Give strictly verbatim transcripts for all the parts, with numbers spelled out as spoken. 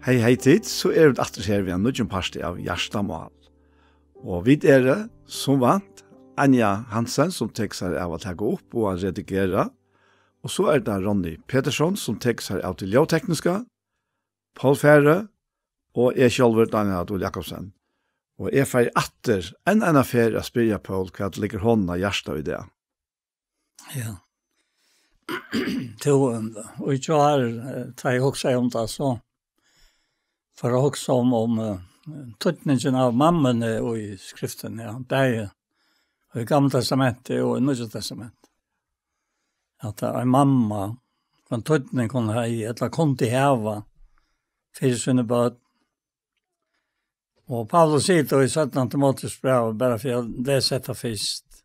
Hey, hey tit, so eru vit aftur her við ein nýggjum parti av Hjartamál. Og vit eru, sum vant, Anja Hansen, sum tekur sær av at taka upp og at redigera. Og so er tað Ronny Petersson, sum tekur sær av tí ljóðtekniska, Poul Færø og eg sjálvur, Daniel Adol Jakobsen. Og eg fari aftur enn eina ferð at spyrja Poul, hvat liggur honum á hjarta í dag? Ja. Tú, og í gjár, eh, tá eg hugsaði um tað, so fór eg at hugsa um, um, eh, týdningin av mammuni í skriftini, ja. Bæði í Gamla Testamenti og í Nýggja Testamenti. At ein mamma, hvønn týdning hon hevði, ella kundi hava, fyri síni børn. Og Paulus sigur tó í seinna Timoteus bræv, bara fyri at lesa hetta fyrst.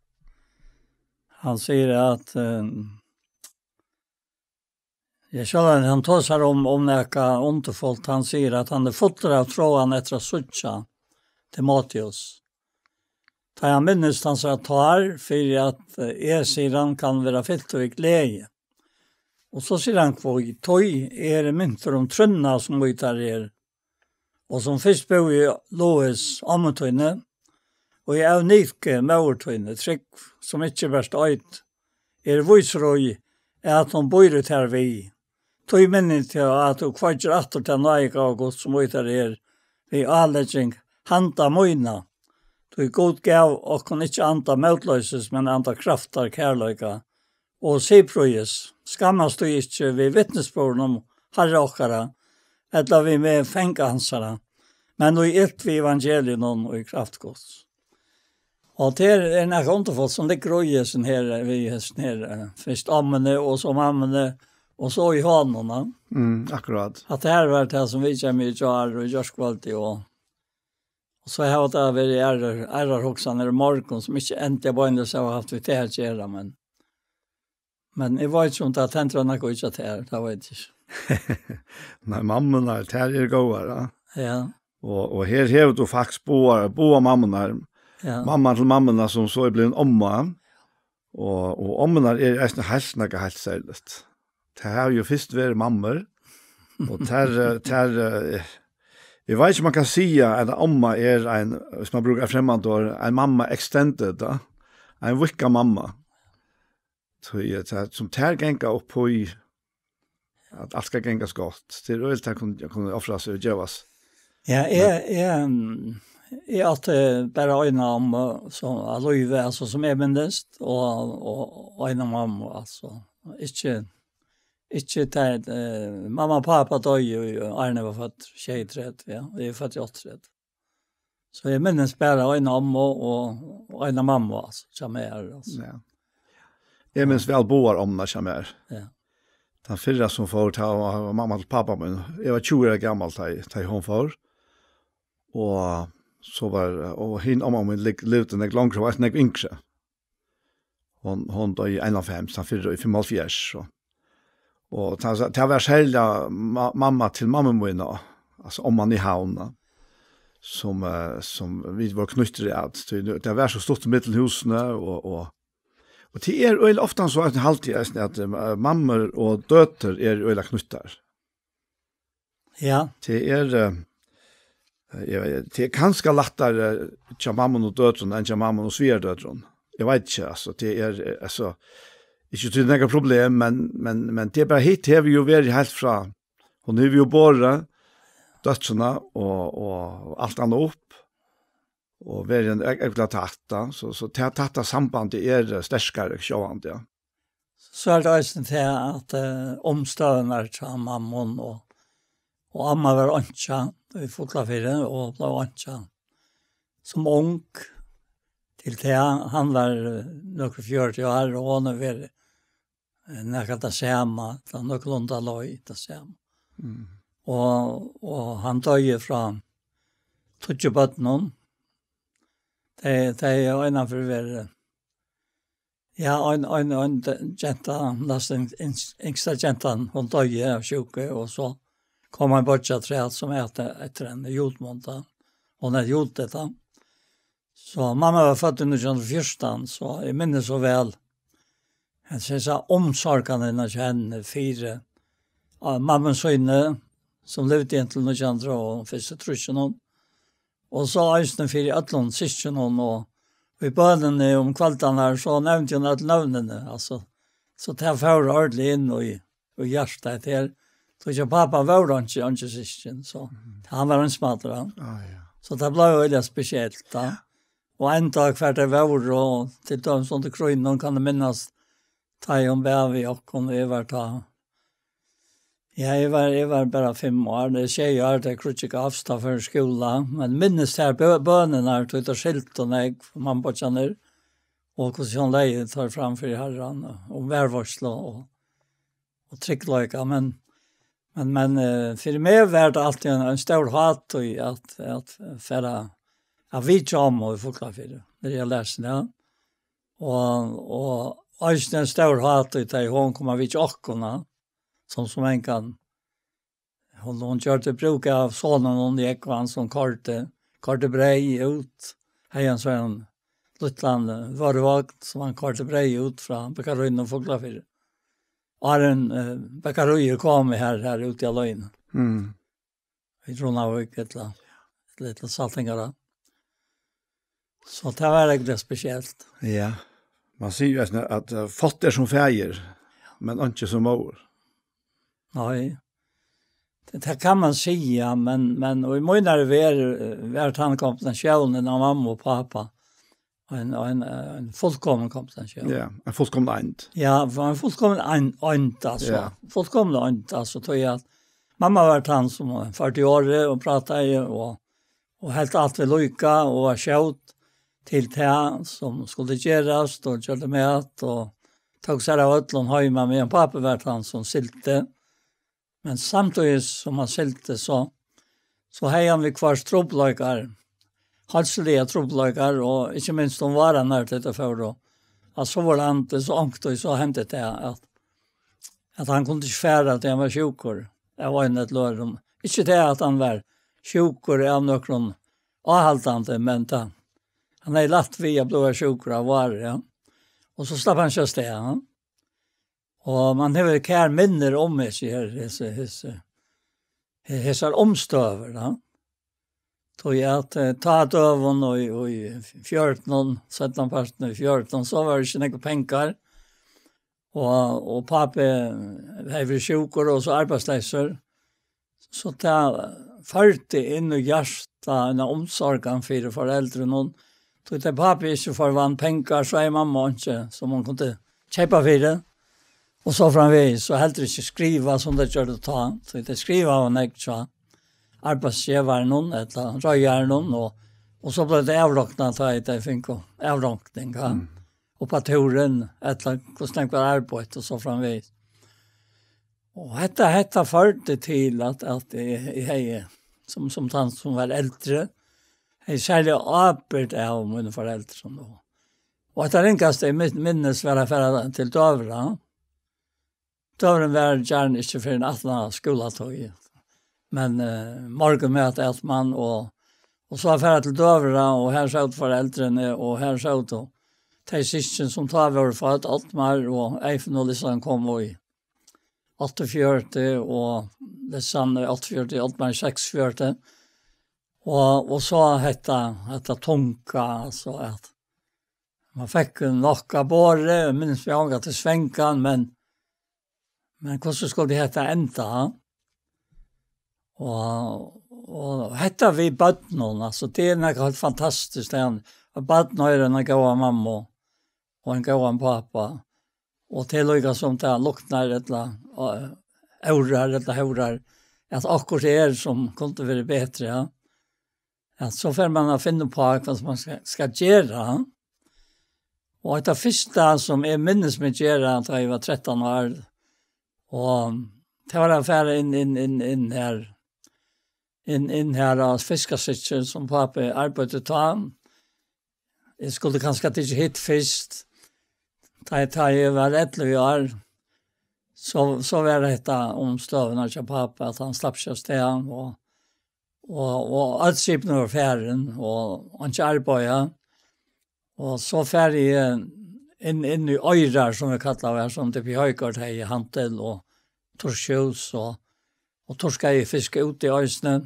Hann sigur at, eh, ja, sjálvandi hann tosar um, um nakað undurfult. Hann sigur at hann er fullur av tráan eftir at síggja Timoteus. Tá hann minnist hansara tár, fyri at, eh, eg, sigur hann, kann vera fyltur við gleði. Og so sigur hann, hví, tí eg eri mintur um trúnna, sum í tær er, og sum fyrst búði í Lois, ommu tíni, og í Eunike, móður tíni, trúgv, sum ikki bert veit, eri vísur í, at hon býr í tær við. Tí minni eg teg, at tú kveikir aftur ta náðigávu Guds, sum í tær er, við álegging handa mína. Tí Gud gav okkum ikki anda mótloysis, men anda kraftar, kærleika og siðprýðis. Skammast tú ikki við vitnisburðin um Harra okkara, ella við meg, fanga hansara, men í ilt við evangeliinum og í kraft Guds. Og tað er, er nakað undurfult sum liggur í hesum her, við hesum her, eh, fyrst ommuni og so mammuni og so í honum, ja. Mm, akkurát. At tað her var tað sum vitjaði meg í gjár og í gjárkvøldið, og, og so hava tað verið aðrar, aðrar hugsanir í morgun sum ikki endiliga beinleiðis hava havt við tað at gera, men Men eg veit ikki um tað tendrar nakað í hjá tær, tað veit eg ikki. Nei, mammurnar, tær eru góðar, ja. Ja. Og, og her hevur tú faktiskt báðar, báðar mammurnar. Ja. Mamman til mammuna, sum so er blivin omma. Og, og ommurnar eru eisini heilt nakað heilt serligt. Tær hava jo fyrst verið mammur, og tær, eh, tær, eh, eg veit ikki, um man kann siga, at omma er ein, hvis man brúkar eitt fremmant orð, ein mamma extended, da. Ein víðkað mamma. Tí at tað, sum tær ganga upp í, at alt skal gangast gott. Tað er øgiliga, tær kunnu, kunnu ofra seg og gevast. Ja, eg, eg, mm, eg átti bara eina ommu, so, av lívi, altso, sum eg minnist, og, og, og eina mammu, altso. Ikki, ikki tær, eh, mamma og pápi doyðu, áðrenn eg var føddur, sjeyogtretivu, ja, og eg er føddur í áttaogtretivu. So eg minnist bara eina ommu og, og eina mammu, altso, hjá mær, altso. Ja. Eg minnist væl báðar ommurnar hjá mær. Ja. Tann fyrra sum fór, tá var mamma til pápa mín. Eg var tjúgu ára gamal, tá, tá hon fór. Og so var, og hin omma mín lig-, livdi nógv longri, var nógv yngri. Hon, hon doyði í einoghálvfems, tann fyrra í fimmoghálvfjerðs, so. Og tað, tað var serliga ma-, mamma til mammu mína, altso omman í Havn, sum, eh, sum vit vóru knýttir at. Tí nú, tað var so stutt millum húsini, og, og, og tað er øgiliga ofta so, at eg haldi eisini, at, eh, mammur og døtur eru øgiliga knýttar. Ja. Tað er, eh, eg veit, tað er kanska lættari hjá mammum og døtrum enn hjá mammum og svigardøtrum. Eg veit ikki, altso, tað er, eh, altso, ikki tí nakað problem, men, men, men tað er bara, hitt hevur jo verið heilt frá, hon hevur jo borið dóttrina og, og alt annað upp, og verið ein ø-, øgiliga tætt, da. So, so tað tætta sambandið er, eh, sterkari, sjálvandi, ja. So er tað eisini tað, at, eh, umstøðurnar hjá mammu og, og omma var einkja í Fuglafirði og bleiv einkja sum ung. Til tað, hann var, eh, nøkur fjøruti ár, og hon hevur verið, eh, nakað tað sama, tað nøkulunda leið tað sama. Mm. Og, og hann doyði frá tíggju børnum. Tey, tey er einaferð verið Ja, ein, ein, ein de-, genta, næst yng-, yngst-, yngsta gentan, hon doyði av sjúku, og so kom ein beiggi afturat, sum æt eftir henni, Judmunda. Hon æt Judith, tá. So mamma var fødd í nítjan hundrað og fjúrtan, so eg minnist so væl. Eg sigi so, umsorgan hennar hjá henni fyri, eh, mammu síni, sum livdi inntil nítjan hundrað og fyrst og trýss og, og so eisini fyri øllum systkinum og í bønini um kvøldarnar, so nevndi hon øll nøvnini, altso, so tað fór ordiliga inn í, í hjartað her. So hjá pápa vóru einki, einki systkin, so hann var ein smalur, hann. Ah, ja. So tað bleiv øgiliga spesielt, tá. Og enntá hvar tey vóru, og til dømis undir krígnum, kann eg minnast, tá ið hon bað við okkum, eg var tá. Ja, eg var, eg var bara fimm ár, tað er sjey ár, tá kríggið gavst, tá fór í skúla, men minnist her bø-, bønirnar, tí tað skiltu nógv, mammubeiggjarnir, og hvussu hon legði tær fram fyri Harran, og, og varðveitslu, og, og tryggleika, men, men, men, eh, fyri meg var tað altíð ein, ein stór hátíð at, at fara, at vitja ommu í Fuglafirði, har eg lesi, ja. Og, og eisini ein stór hátíð, tá hon kom at vitja okkum, ja, sum, sum engan, hon, hon gjørdi brúk av soninum, Jógvan, sum koyrdi, koyrdi breyð út, hevði ein sånn lítlan, eh, vøruvogn, sum hann koyrdi breyð út frá bakaríunum í Fuglafirði. Áðrenn, eh, bakaríið kom her, her út í Alíðina. Mm. Í Runavík, ella, ella, ella Saltangará. So tað var øgiliga spesielt. Ja. Man sigur jo eisini at, eh, fátt er sum faðir, men einki sum móðir. Nei. Tað, tað kann man siga, men, men, og í mínari verð, eh, var tann kombinatiónin av mammu og pápa ein, ein, ein fullkomin kombinatión. Ja, ein fullkomin eind. Ja, ein fullkomin ein-, eind, altso. Ja. Fullkomin eind, altso, tí at mamma var tann sum førdi orðið og prátaði og, og helt alt við líka og var skjót til tað sum skuldi gerast og gjørdi mat og tók sær av øllum heima, meðan pápi var tann sum sigldi. Men samtíðis sum hann sigldi, so, so hevði hann viðhvørt trupulleikar, heilsuligar trupulleikar, og ikki minst um várarnar, tá tað fór, og at so var hann, so onkuntíð, so hendi tað, at, at hann kundi ikki fara, tí hann var sjúkur av einum ella øðrum. Ikki tað, at hann var sjúkur av nøkrum áhaldandi, men tað, hann hevði lætt við at blíva sjúkur av vári, ja. Og so slapp hann ikki avstað, ja. Og man hevur kær minnir um hesi her, hesi, hesi, he-, hesar umstøður, ja. Tí at, eh, tá døgum og í, og í fjørutan, seinnapartin í fjørutan, so var ikki nógvir pengar. Og, og pápi hevði verið sjúkur og so arbeiðsleysur. So tað førdi inn í hjartað eina umsorgan fyri foreldrunum. Tí tá pápi ikki fór vann pengar, so hevði mamma einki, sum hon kundi keypa fyri. Og so framvegis, og heldur ikki skriva, sum tey gjørdu tá. Tí tey skrivaðu nógv hjá arbeiðsgevaranum, ella reiðaranum, og, og so bleiv tað avroktað, tá ið tey fingu avroktning, ja. Mm. Og á túrin, ella hvussu nógv var arbeitt, og so framvegis. Og hetta, hetta førdi til at, at eg, eg hevði, sum, sum tann sum var eldri, hevði serliga ábyrgd av mínum foreldrum. Og, og hetta ringasta eg min-, minnist var at fara til døgurða. Døgurðin var gjarna ikki fyrr enn aftan á skúlatíð. Men, eh, morgunmat æt man, og, og so at fara til døgurða, og her sótu foreldrini, og her sótu tey systkin, sum tá vóru fødd, Oddmar og Eyfinn og Lissan komu í áttaogfjøruti, og Lissan í áttaogfjøruti, Oddmar í seksogfjøruti. Og, og so hetta, hetta tunga, altso, at man fekk nokk á borðið, eg minnist, vit gongu til svangan, men, men hvussu skuldi hetta enda? Og, og hetta við børnum, altso, tað er nakað heilt fantastiskt, tað er, at børn eiga eina góða mammu og ein góðan pápa, og tað er líka sum tað luktar ella, eh, órar ella hórar, at okkurt er sum kundi verið betri, ja. Ja, so fer man at finna upp á hvat man skal, skal gera. Og tað fyrsta sum eg minnist meg gera, tá eg var trettan ár, og tað var at fara inn, inn, inn, inn her, inn, inn her á fiskastykki, sum pápi arbeiddi tá. Eg skuldi kanska tikið hitt fyrst, tá, tá eg var ellivu ár. So, so var hetta um støðuna hjá pápa, at hann slapp seg av stað, og, og, og øll skipini vóru farin, og einki arbeiði. Og so fari eg inn, inn í Oyrar, sum vit kalla tað, sum Dippi Højgaard hevði handil og turkjhús, og, og turkaði fisk úti eisini.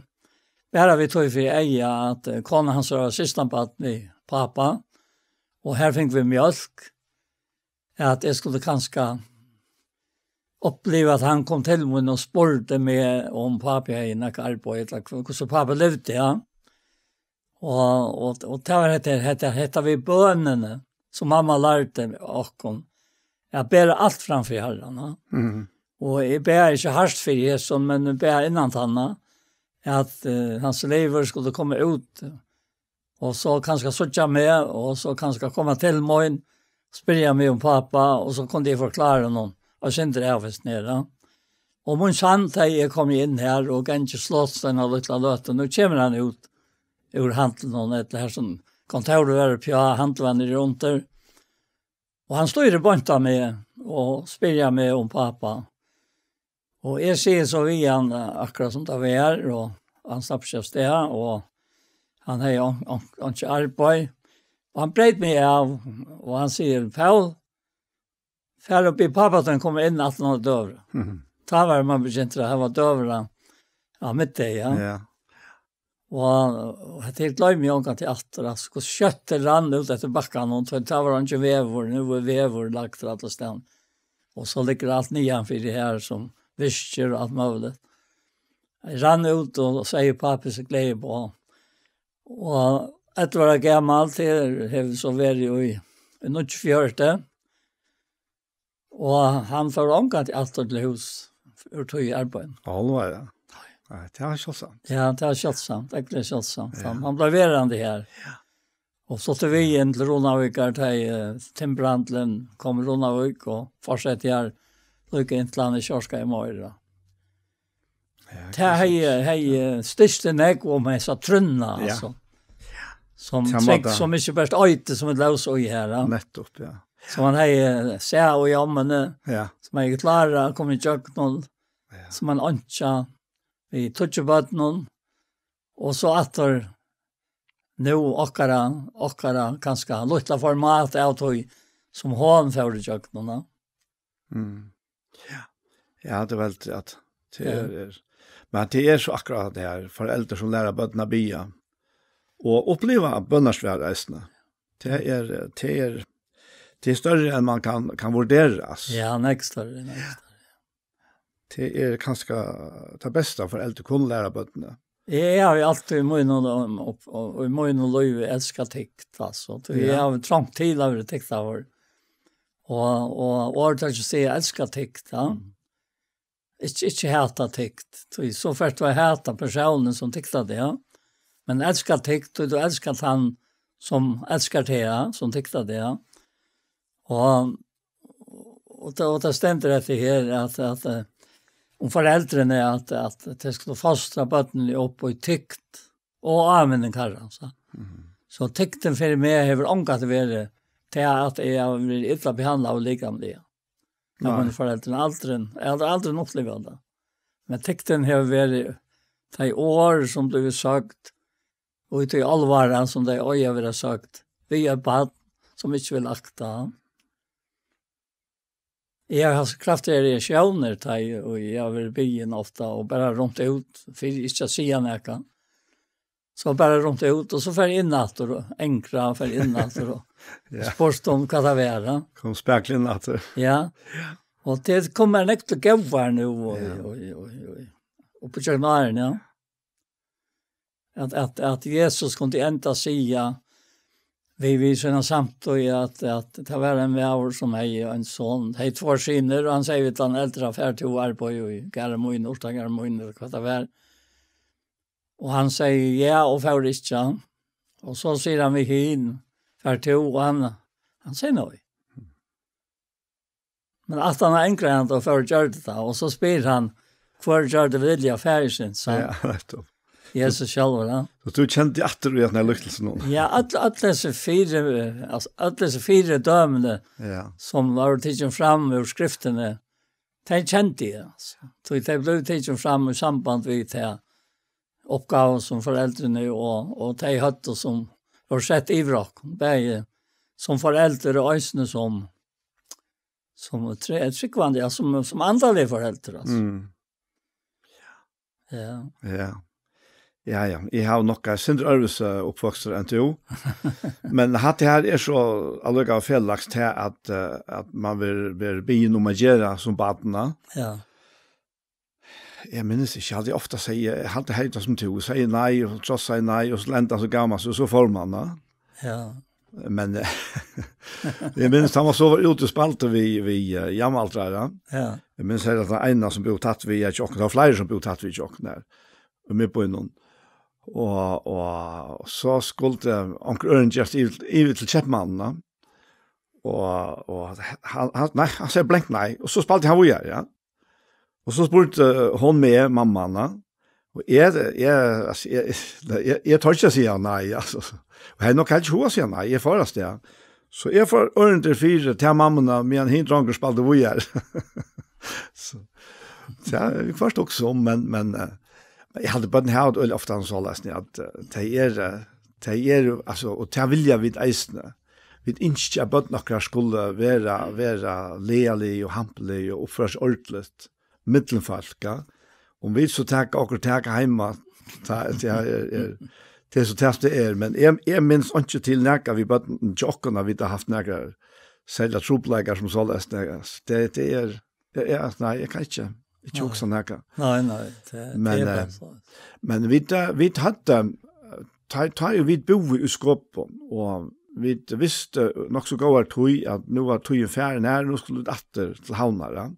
Bara við tí fyri eyga, at, eh, kona hansara var systkinabarn við pápa, og har fingu vit mjólk, at eg skuldi kanska uppliva, at hann kom til mín og spurdi meg, um pápi hevði nakað arbeiði, ella hv-, hvussu pápi livdi, ja. Og, og, og tað var hetta, hetta, hetta við bønini, sum mamma lærdi okkum, at bera alt fram fyri Harran, ja. Mhm. Og eg bað ikki hart fyri hesum, men eg bað innantanna, at, eh, hans lívur skuldi koma út, og so kanska síggja meg, og so kanska koma til mín, spyrja meg um pápa, og so kundi eg forklára honum, og sindur avvist nær, ja. Og mín sann, tá eg kom inn her og gangi slottsstein av lítla løtu, nú kemur hann út úr handlinum, ella her sum kontórið var uppi á, handlarnir eru undir. Og hann stýrir beint á meg og spyrja meg um pápa. Og eg sigi so við hann, eh, akkurát sum tað var, og hann slapp seg av stað, og hann hevði on-, on-, onki arbeiði. Og hann breyt meg av, og hann sigur, Paul, far og bið pápa, at hann kemur inn aftan á døgurða. Mhm. Tá var man begynt at hava døgurða á middegi, ja. Ja. Og, og hetta her gloymi eg ongantíð aftur, altso, hvussu skjótt tað rann út eftir bakkanum, tí tá var eingin vegur, nú er vegur lagdur allastaðni. Og so liggur alt niðanfyri her sum virkir og alt møguligt. Eg rann út og segði pápi so gleði á. Og ellivu ára gamal, tað hevur so verið í, í níggjuogfjøruti. Og hann fór ongantíð aftur til hús úr tí arbeiðinum. Álvara. Nei, tað var sjáldsamt. Ja, tað var sjáldsamt, ógvuliga sjáldsamt. Ja. Hann, hann bleiv verandi her. Ja. Og so til við inn til Runavíkar, tá, eh, timburhandilin kom í Runavík og fortsetti her, líka inntil hann ikki orkaði meira. Ja, tað hevði, hevði styrkt nógv um hesa trúnna, ja, altso. Sum tað trygg, mátti, sum ikki bert eiti, sum vit lósu í her, ja. Nettopp, ja. Sum hann hevði sæð í ommuni, ja, sum hevði klárað at koma ígjøgnum, ja, sum hann einkja við tíggju børnum, og so aftur nú okkara, okkara kanska lítla format av tí, sum hon fór ígjøgnum, ja. Mm. Ja. Ja, tað er vel at tað, ja, er, er, men tað er so akkurát tað her, foreldur sum læra børn at biðja, og uppliva bønnarsvar eisini. Tað er, tað er, tað er størri enn man kann, kann vurdera, altso. Ja, nógv størri, nógv størri. Tað er kanska tað besta foreldur kunnu læra børnini. Eg havi altíð í mínum, um, og, og í mínum lívi elskað tykt, altso. Tí eg, ja, havi trongt til at vera tyktaður. Og, og orðið tað ikki siga elska tykt, ja. Mm. Ikki, ikki hata tykt. Tí so fert tú at hata persónin sum tyktar teg, ja. Men elska tykt, tí tú elskar tann sum elskar teg, ja, sum tyktar teg, ja. Og, og tað, og tað stendur eftir her, at, at, eh, um foreldrini, at, at tey skulu fostra børnini upp í tykt og áminning Harrans, ja. Mhm. So tyktin fyri meg hevur ongantíð verið tað, at eg havi verið illa behandlaður likamliga. Nei. Av mínum foreldrum, aldrin, eg havi aldrin upplivað tað. Men tyktin hevur verið tey orð, sum blíva søgd, og í tí álvara, sum tey eiga at vera søgd, við eitt barn, sum ikki vil akta. Eg havi havt kraftigar reaktiónir, tá eg, og eg havi verið biðin ofta, og bara runt út, fyri ikki at siga nakað. So bara runt út, og so fer eg inn aftur, og ankra, og fer inn aftur, og, ja, spurt um hvat tað var, ja. Kom spakuliga inn aftur. Ja. Og tað kom mær nógv til góðar nú, og, ja, og, og, og, og upp ígjøgnum árini, ja. At, at, at Jesus kundi enda siga við, við sína samtíð, at, at tað var ein maður, sum hevði ein son, hevði tveir synir, og hann segði við tann eldra, far tú og arbeiði í garði mínum, urtagarði mínum, ella hvat tað var. Og hann segði ja, og fór ikki. Og so sigur hann við hin, far tú, og hann, hann segði nei. Men aftan á ankrar hann og fór og gjørdi tað, og so spyr hann, hvør gjørdi vilja faðirsins, sa hann. Ja, nettopp. Jesus sjálvur, ja. So tú kendi aftur í hana lyktilsin nú? Ja, øll, øll hesi fyri, altso, øll hesi fyridømini, ja, sum vóru tikin fram úr skriftini, tey kendi eg, altso. Tí tey blivu tikin fram í samband við ta uppgávu, sum foreldrini og, og tey høvdu, sum vóru sett yvir okkum, bæði sum foreldur og eisini sum, sum tr-, trúgvandi, ja, sum, sum andaliga foreldur, altso. Mm. Ja. Ja. Ja, ja. Eg havi nokk eitt sindur øðrvísi uppvøkstur enn tú. Men hatta her er so allíkavæl felagst til at, eh, at man verður, verður biðin um at gera sum barn, ja. Ja. Eg minnist ikki, eg haldi ofta sigi, eg haldi heilt sum tú, sigi nei, og trossaði nei, og so lenda so gaman, so, so fór man, ja. Ja. Men, eh, eg minnist, hann var so var úti og spældi við, við, eh, jamaldrar, ja. Ja. Eg minnist her, at hann eina sum búði tætt við, eg, okkum, tað var fleiri sum búði tætt við okkum her, í miðbýnum. Og, og so skuldi onkur ørindi gerast yvir, yvir til keypmannin, ja. Og, og hann, hann, nei, hann segði blankt nei, og so spældi hann víðari, ja. Og so spurdi hon meg, mamman, ja. Og eg, eg, altso, eg, eg, eg tør ikki at siga nei, altso. Og eg hevði nokk helst ikki hug at siga nei, eg fór avstað. So eg fór ørindi fyri til mammuna, meðan hin drongur spældi víðari. So, so ja, eg forstod ikki so, men, men, eh, men eg haldi, børn hava tað øgiliga ofta soleiðis, at, eh, tey eru, eh, tey eru, altso, og tað vilja vit eisini. Vit ynskja, at børn okkara skulu vera, vera lagalig og hampilig og uppføra seg ordiligt, millumfólk, ja. Um vit so taka okkum taka heima, ta, ta er, er, tað er so tað, tað er, men eg, eg minnist ikki til nakað við børnum hjá okkum, at vit hava havt nakrar serligar trupulleikar sum soleiðis, nei, altso, tað, tað er, eg, eg, nei, eg kann ikki, ikki Nei. hugsa nakað. Nei, nei, tað, Men, tað er eh, bara so. Men vit, eh, vit høvdu, eh, tá, tá ið vit búðu í Skopun, og vit vistu nokk so góðar tíð, at nú var tíðin farin her, nú skulu vit aftur til Havnar, ja.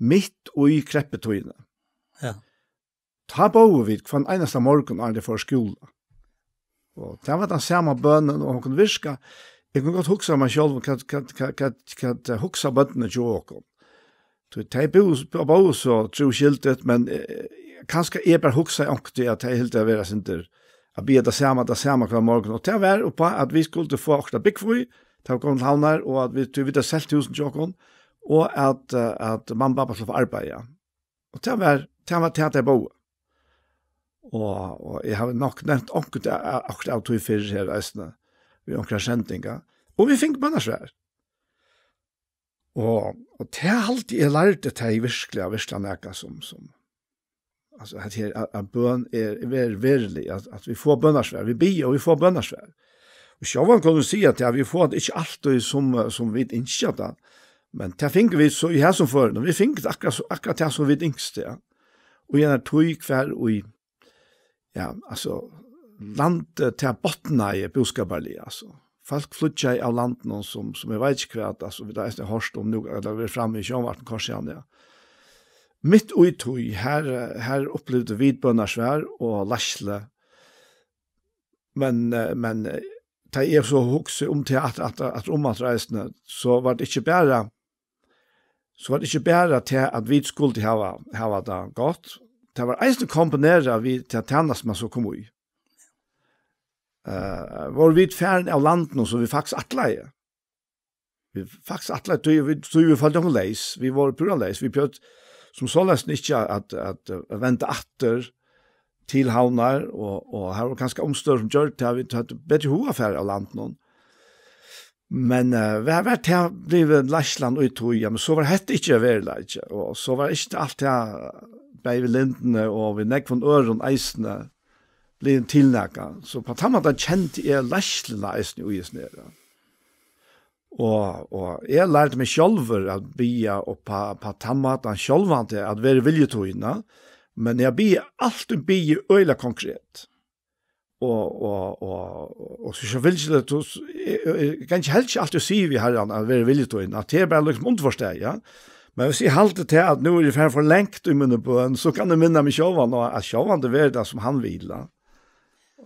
Mitt í krepputíðini. Ja. Tá bóðu vit hvønn einasta morgun, áðrenn eg fór í skúla. Og tað var tann sama bønin, og hon kundi virka. Eg kundi gott hugsa mær sjálv, hvat, hvat, hvat, hvat, hvat, eh, hugsa børnini hjá okkum. Tí tey bóðu, bóðu so trúskyldigt, men, eh, kanska eg bara hugsaði onkuntíð, at tey hildu at vera sindur, at biðja tað sama, tað sama hvønn morgun. Og tað var upp á, at vit skuldu fáa okkurt at búgva í, tá vit komu til Havnar, og at vit, tí vit hava selt húsini hjá okkum, og at, eh, at mamma og babba skuldu fáa arbeiði. Og tað var, tað var tað, tey bóðu. Og, og eg havi nokk nevnt onkuntíð a-, a-, okkurt av tí fyrr her eisini, við onkrar sendingar. Og vit fingu bønarsvar. Og, og tað haldi eg lærdi tey virkuliga, virkuliga nakað sum, sum, altso, at her, at, at bøn er, er verulig, at, at vit fáa bønarsvar. Vit biðja, og vit fáa bønarsvar. Og sjálvandi kunnu vit siga, at ja, vit fáa tað ikki altíð sum, sum vit ynskja tað. Men tað fingu vit so í hesum førinum. Vit fingu akkurát, so- akkurát tað, sum vit ynsktu, ja. Og í eini tíð, hvar í, ja, altso, landið, tað botnaði búskaparliga, altso. Fólk flýggjaðu av landinum sum, sum eg veit ikki hvat, altso, vit hava eisini hoyrt um nú, ella verið frammi í sjónvarpinum, hvussu hann, ja. Mitt í tí, her, her upplivdu vit bønarsvar og leiðslu. Men, eh, men, eh, tá eg so hugsi um tað at, at, at um at reisna, so var tað ikki bara, so var tað ikki bara tað at vit skuldu hava, hava tað gott. Tað var eisini kombinerað við tað tænastu, man so kom í. Eh, vóru vit farin av landinum, sum vit faktiskt ætlaðu. Vit faktiskt ætlaðu, tí vit, tí vit føldu okkum leys. Vit vóru púra leys. Vit prøvdu sum soleiðis ikki at, at, at venda aftur til Havnar, og, og har var kanska umstøður sum gjørdu tað, at vit høvdu betri hug at fara av landinum. Men, eh, var, var tað blivið leiðslan í tí, ja, men so var hetta ikki veruleiki, og so var ikki alt tað, bæði við Lindini og við nógvum øðrum eisini, blivið til nakað. So á tann mátan kendi eg leiðsluna eisini í hesum her. Og, og eg lærdi meg sjálvur at biðja upp á, á tann mátan sjálvandi, at vera í viljutýðina, men eg biði altíð biðið øgiliga konkret. Og, og, og, og so sjálvfylgiliga, tú s-, eg, eg, eg kann ikki, helst ikki altíð siga við Harran at vera í viljutýðina, at tað er bara líkasum undirforstaðið, ja. Men viss eg haldi til at nú eri eg farin for langt í míni bøn, so kann eg minna meg sjálvan á, at sjálvandi verður tað, sum hann vil, ja.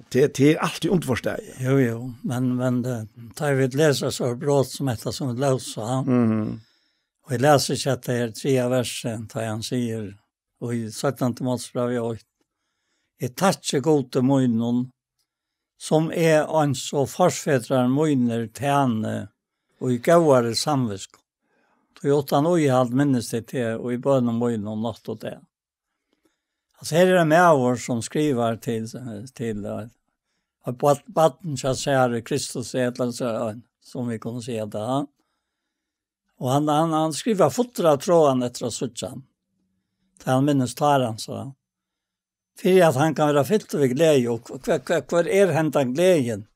Tað, tað er altíð undirforstaðið. Jú, jú, men, men, eh, tá vit lesa so brot sum hetta sum vit lósu, ja. Mhm. Og eg lesi ikki hetta her triðja versið, tá hann sigur, og í seinna Timotesbrævi eitt, eg takki Gudi mínum, sum eg eins og forfedrar mínir tæni í góðari samvitsku. Tí uttan íhald minnist eg teg í bønum mínum nátt og dag. Altso, her er ein maður, sum skrivar til, til, eh, eitt barn, barn hjá sær, Kristus, ella so, sum vit kunnu siga tað. Og hann, hann, hann skrivar fullur av tráan eftir at síggja hann. Tá hann minnist táran, so. fyri at hann kann vera fyltur við gleði, og hva, hva, hva er hendan gleðin?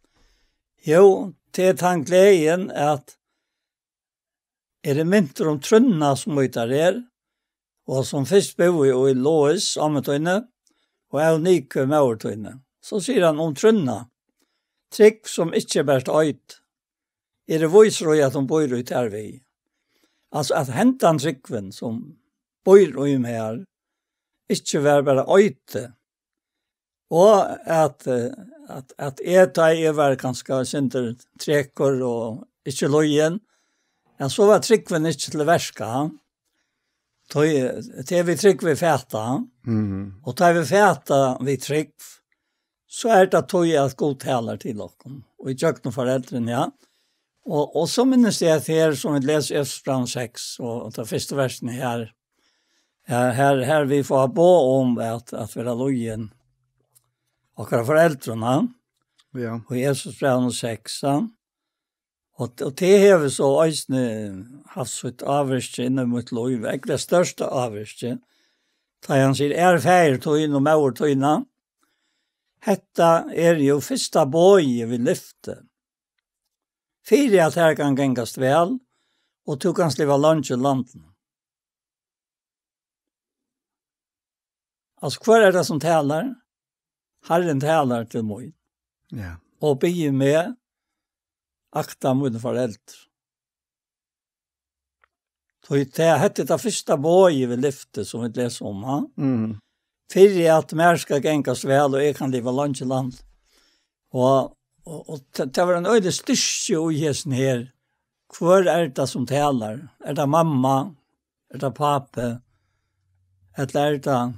Jú, tað er tann gleðin, at eg eri mintur um trúnna, sum í tær er, og sum fyrst búði í Lois, ommu tíni, og Euniku, móður tíni. So sigur hann um trúnna: Trúgv, sum ikki er bert eita, eg eri vísur í, at hon býr í tær við. Altso, at hendan trúgvin, sum býr í mær, ikki var bara eiti, og at, eh, at, at eg, tá eg var kanska sindur trekur og ikki lýðin, ja, so var trúgvin ikki til verka. Tá, eh, tað er við trúgv vit fata, Mhm. og tá vit fata við trúgv, so er tað tí, at Gud talar til okkum, og í gjøgnum foreldrini, ja. Og, og so minnist eg at her, sum vit lesa í Efesusbrævinum seks, og, og tað fyrsta versinum her, her, her, her vit fáa boð um at, at vera lýðin okkara foreldrum, ja. Ja. Og í Efesusbrævinum seks, ja. Og, og tað hevur so eisini havt sítt ávirki inn í mítt lív, ógvuliga stórt ávirki. Tá hann sigur: Æra faðir tín og móður tína, hetta er jú fyrsta boðið við lyfti, fyri at tær kann gangast væl, og tú kanst liva leingi í landinum. Altso, hvør er tað, sum talar? Harrin talar til mín. Ja. Og biður meg akta míni foreldur. Tí tað, hetta er tað fyrsta boðið við lyfti, sum vit lesa um, ha? Mhm. Fyri at mær skal gangast væl, og eg kann liva leingi í landinum. Og, og, og tað, tað var ein øgiligur styrki í hesum her. Hvør er tað, sum talar? Er tað mamma? Er tað pápi? Ella er tað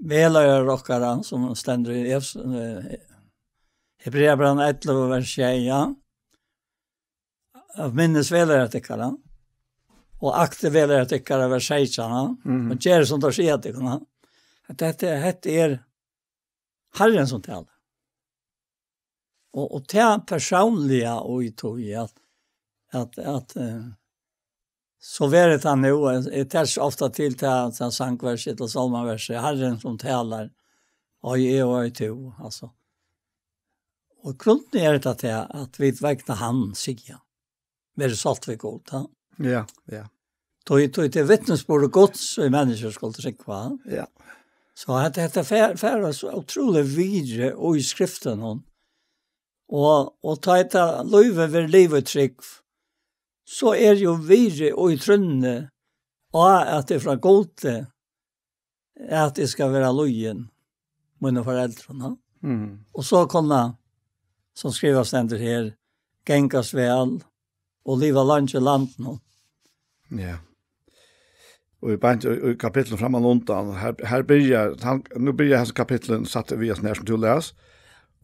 vegleiðari okkara, sum stendur í Efes-, eh, Hebreabrævinum ellivu, vers sjey, ja? At minnast vegleiðara tykkara, og aktið vegleiðara tykkara, vers seytjan, ja? Mhm. Og gerið, sum teir siga tykkum, ja? At hetta, hetta er Harrin, sum talar. Og, og tað persónliga og í tí at, at, at, eh, so verður tað nú, eg, eg taki ofta til tað, tað sangversi ella sálmaversi, Harrin, sum talar, ei eg og ei tú, altso. Og grundin er tað, at vit vegna hann siga: Verið sátt við Gud, ha? Ja, ja. Tí, tí tað er vitnisburður Guds, og menniskjur skulu trúgva, ha? Ja. So hetta, hetta fer, fer so ótrúliga víðari í skriftunum. Og, og tá hetta lívið verður livað í trúgv, so er jú virði í trúnni, og at tað er frá Gudi, at eg skal vera lýðin mínum foreldrum, ha? Mhm. Og so kunna, sum skrivað stendur her, gangast væl og liva leingi í landinum. Ja. Og í beint í, í kapitlinum framman undan, her, her byrjar, hann, nú byrjar hesi kapitlini, satt við oss nær sum tú les,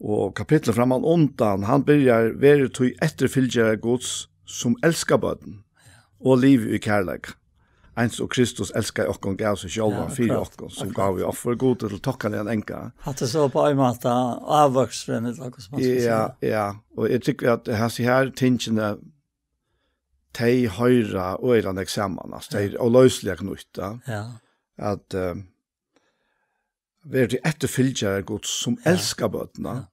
og kapitlið framman undan, hann byrjar: Verið tí eftirfylgjarar Guds, sum elska børn, og liva í kærleika, eins og Kristus elskaði okkum, gav seg sjálvan Ja, fyri akkurát, okkum, sum akkurát. Gávuoffur, Gudi til tokkaligan anga. Hatta er so á ein máta ávøksturin, ella hvat man skal Ja, siga. Ja. Og eg tykki at hesi her tingini, tey hoyra øgiliga nógv saman, altso, tey eru óloysiliga knýtt, ja. Ja. At, eh, verið tí eftirfylgjarar Guds, sum Ja. elska børn, ja. Ja.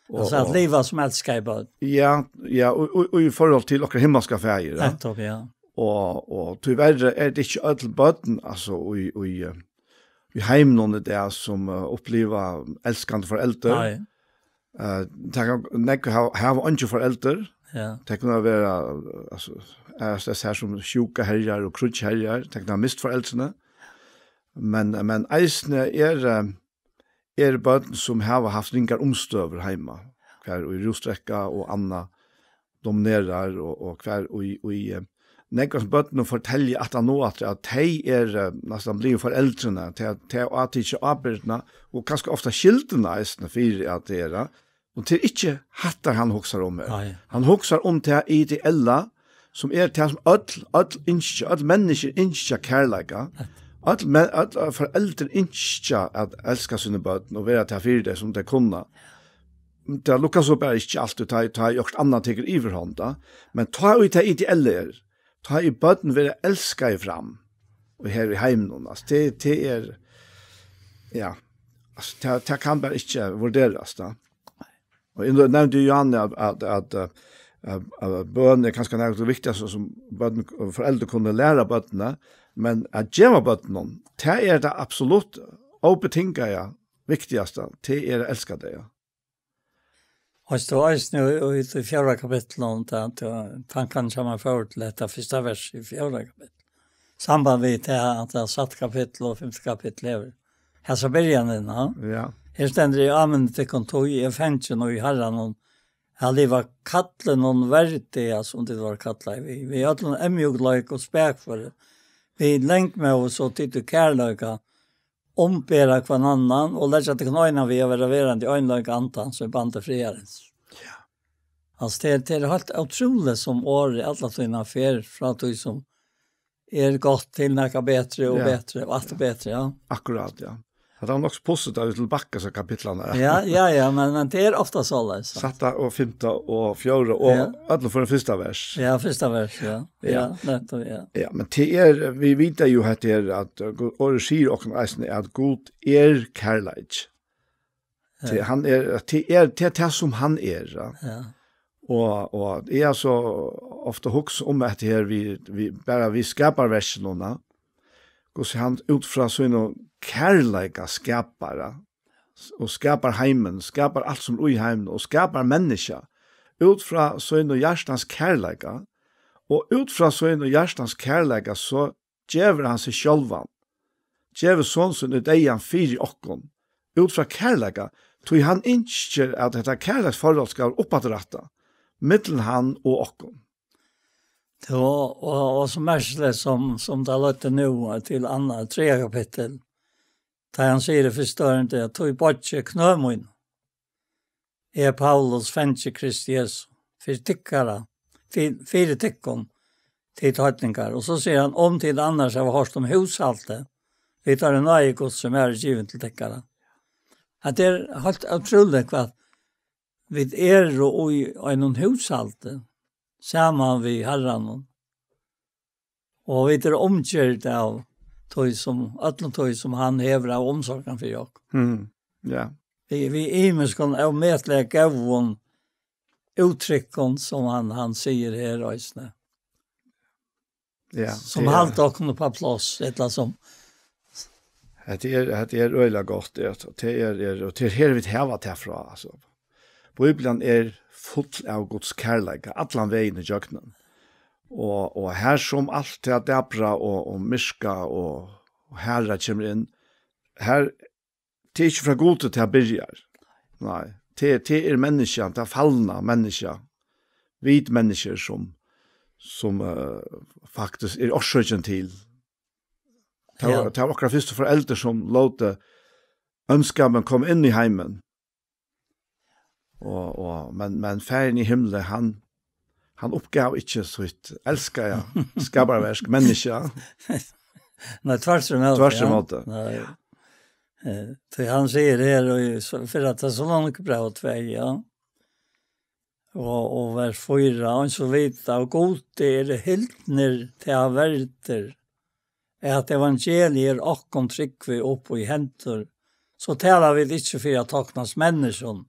Og, Altso at og liva sum elskaði børn. Ja, ja, og, og, og í forhold til okkara himmalska faðir, ja. Nettupp, ja. Og, og tíverri eru tað ikki øll børn, altso, í, í, eh, í heiminum í dag, sum, eh, uppliva elskandi foreldur. Nei. Eh, tað kann, nógv hava, hava eingi foreldur. Ja. Tað kunnu vera, altso, er tað her sum sjúka herjar og kríggj herjar, tað kunnu hava mist foreldrini. Men, men eisini er, eh, er børn sum hava havt ringar umstøður heima, hvar í rúsdrekka og annað dominerar, og, og hvar í, í, eh, nógv av børnum fortelja aftan á aftur, at tey eru, eh, næstan blivin foreldrini, tey, tey hava tikið ábyrgdina, og kanska ofta skyldina eisini fyri at tað er, og tað er ikki hatta hann hugsar um her. Nei. Hann hugsar um tað ideella, sum er tað, sum øll, øll ynskja, øll menniskju ynskja kærleika. Øll men-, øll foreldur ynskja at elska síni børn og vera tað fyri tey, sum tey kunna. Tað lukkast so bara ikki altíð, tá, tá okkurt annað tekur yvirhond, tá. Men tá ið tað ideella er, tá ið børn verða elskaði fram, og her í heiminum, altso, tað, tað er, ja. Altso, tað, tað kann bara ikki vurderast, tá. Og eg nevndi jo, Johanne, at, at, at, eh, at, at bøn er kanska nakað av tí viktigaste sum, sum børn og foreldur kunnu læra børnini, men at geva børnunum, tað er tað absolutt óbetingaða viktigasta, tað er at elska tey, ja. Og so eisini í, í, í fjórða kapitlinum, tá, tá, tankarnir hjá mær fóru til hetta fyrsta vers í fjórða kapitli. Samband við tað, at tað sætta kapittul og fimta kapittul er. Her så byrjar den, ja. Ja. Her stendur: "Eg áminni tykkum, tí eg fangin í Harranum, at liva kallinum verdiga, sum tit vóru kallaðir við, við øllum eyðmjúkleika og spakføri, við langmóði, so tit í kærleika umbera hvønn annan, og leggja tykkum eina við at vera verandi í einleika Andans, sum er bandi friðarins." Ja. Altso, tað er, tað er heilt ótrúligt, sum orðið alla tíðina fer frá tí sum er gott til nakað betri og Ja. betri og aftur betri, ja. Akkurát, ja. Tað er nokk so pussigt at vit skulu bakka so kapitlarnar. Ja, ja, ja, men, men tað er ofta soleiðis. Sætta og fimta og fjórða og Ja. øll fyri fyrsta vers. Ja, fyrsta vers, ja. Ja. Ja, nettopp, ja. Ja, men tað er, vit vita jo at tað er at, uh, Gud, orðið sigur okkum eisini at Gud er kærleiki. Ja. Tað hann er, tað er, tað er tað sum hann er, ja. Ja. Og, og eg havi so ofta hugsað um at her við, við, bara við skaparverkinum, hvussu hann út frá sínum kærleika skapar, ja, og skapar heimin, skapar alt sum er í heiminum, og skapar menniskja, út frá sínum hjartans kærleika, og út frá sínum hjartans kærleika, so gevur hann seg sjálvan, gevur son sín í deyðan fyri okkum, út frá kærleika, tí hann ynskir, at hetta kærleiksforhold skal uppafturætta millum hann og okkum. Og, og, og so merkiligt sum, sum tað løddi nú, eh, til annað, triðja kapittul, tá hann sigur í fyrsta ørindi, at: "Tí boyggi eg knø míni, eg, Paulus, fangi Kristi Jesu, fyri tykkara, fyri, fyri tykkum, tit heidningar." Og so sigur hann: "Um tit annars hava hoyrt um húshaldið, vit hava náði Guds, sum er givin til tykkara." At tað er heilt ótrúligt, hvat vit eru í einum húshaldi, saman við Harranum. Og vit eru umgyrd av tí sum, øllum tí sum hann hevur av umsorgan fyri okkum. Mm. Ja. Við, við ymiskum ómetaliga góðum úttrykkum, sum hann, hann sigur her eisini. Ja, Sum tað er halda okkum upp á pláss, ella sum Hetta er, hetta er øgiliga gott, ja, og tað er, er, og tað er her vit hava tað frá, altso. Bíblian er full av Guds kærleika, allan vegin ígjøgnum. Og, og her sum alt tað dapra og, og myrka og, og harða kemur inn, her, tað er ikki frá Gudi tað byrjar. Nei, tað, tað er menniskjan, tað falna menniskja, vit menniskjur sum, sum, eh, faktiskt er orsøkin til. Tað var, Ja. tað var okkara fyrstu foreldur sum lótu óndskapin koma inn í heimin. Og, og, men, men Faðirin í himli, hann, hann uppgav ikki sítt elskaða skaparverk, menniskja. Nei, tvørturímóti, Tvørturímóti. Ja. Nei. Eh, tí hann sigur her í s-, fyrra Tessalonikabrævi tvey, ja. Og, og vers fýra: "Eins og vit av Gudi eru hildnir til verdir, at evangeliið er okkum trúgvi upp í hendur, so tala vit ikki fyri at toknast menniskjum,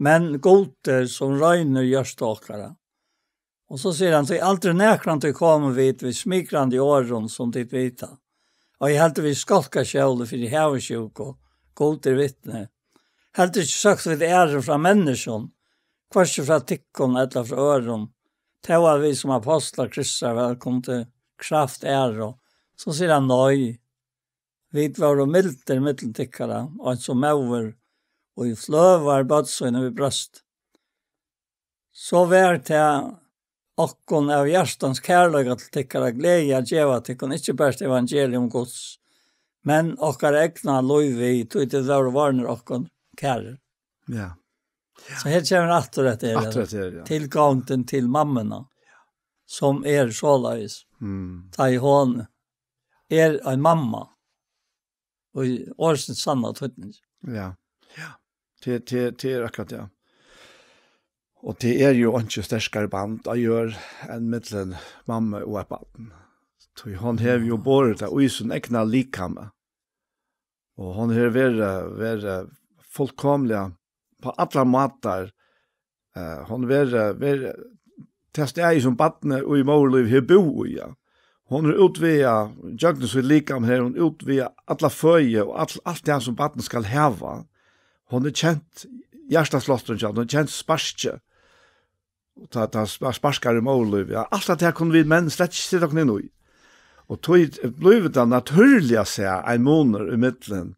men Gudi, sum roynir hjørtu okkara." Og so sigur hann: "Tí aldri nakrantíð komu vit við smigrandi orðum, sum tit vita, og eg haldi við skálkaskjóli fyri havursjúku, Gud er vitni. Heldur ikki søkt vit æru frá menniskjum, hvørki frá tykkum ella frá øðrum, tó at vit sum apostlar Kristusar væl kundu kraft æru." So sigur hann: "Nei, vit vóru mildir millum tykkara, eins og móðir, og í fløvar børn síni við brjóst. So var tað okkum av hjartans kærleika til tykkara gleði at geva tykkum ikki bert evangelium Guds, men okkara egna lív við, tí tit vóru vorðnir okkum kærir." Ja. So her kemur aftur hetta her, Aftur hetta her, ja. tilgongdin til mammuna, sum er soleiðis. Mm. Tá ið hon er ein mamma, og í orðsins sanna týdning. Ja. Ja. Tað, tað, tað er akkurát, ja. Og tað er jo einki sterkari band á jørð enn millum mammu og eitt barn. Tí hon hevur jo borið tað í sín egna likami. Og hon hevur verið, verið fullkomliga á allar mátar, eh, hon verið, verið tað staðið sum barnið í móðurlívi hevur búð í, ja. Hon er útvegað, gjøgnum sítt likam her, hon útvegað alla føði og all, alt tað sum barnið skal hava. Hon er kent hjartaslátturin hjá, hon er kent sparkið. Og tá, tá spa-, sparkar í móðurlív, ja, alt at tað kunnu vit menn slett ikki seta okkum inn í. Og tí blívur tað natúrliga at siga ein munur ímillum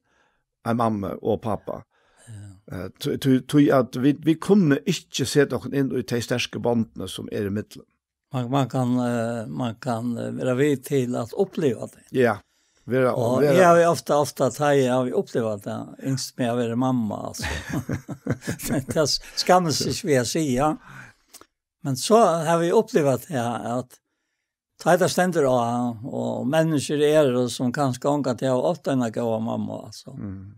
ein mamma og pápa. Ja. Eh, tí, tí, tí at vit, vit kunnu ikki seta okkum inn í tey sterku bondini sum eru ímillum. Man, man kann, eh, man kann, eh, vera við til at uppliva tað. Ja, vera, og vera eg havi ofta, ofta, tá eg havi upplivað tað, ynskt meg at vera mamma, altso. Tað skammast ikki við at siga. Men so havi eg upplivað tað, at tá tað stendur á, og menniskju eru, sum kanska ongantíð hava átt eina góða mammu, altso. Mm.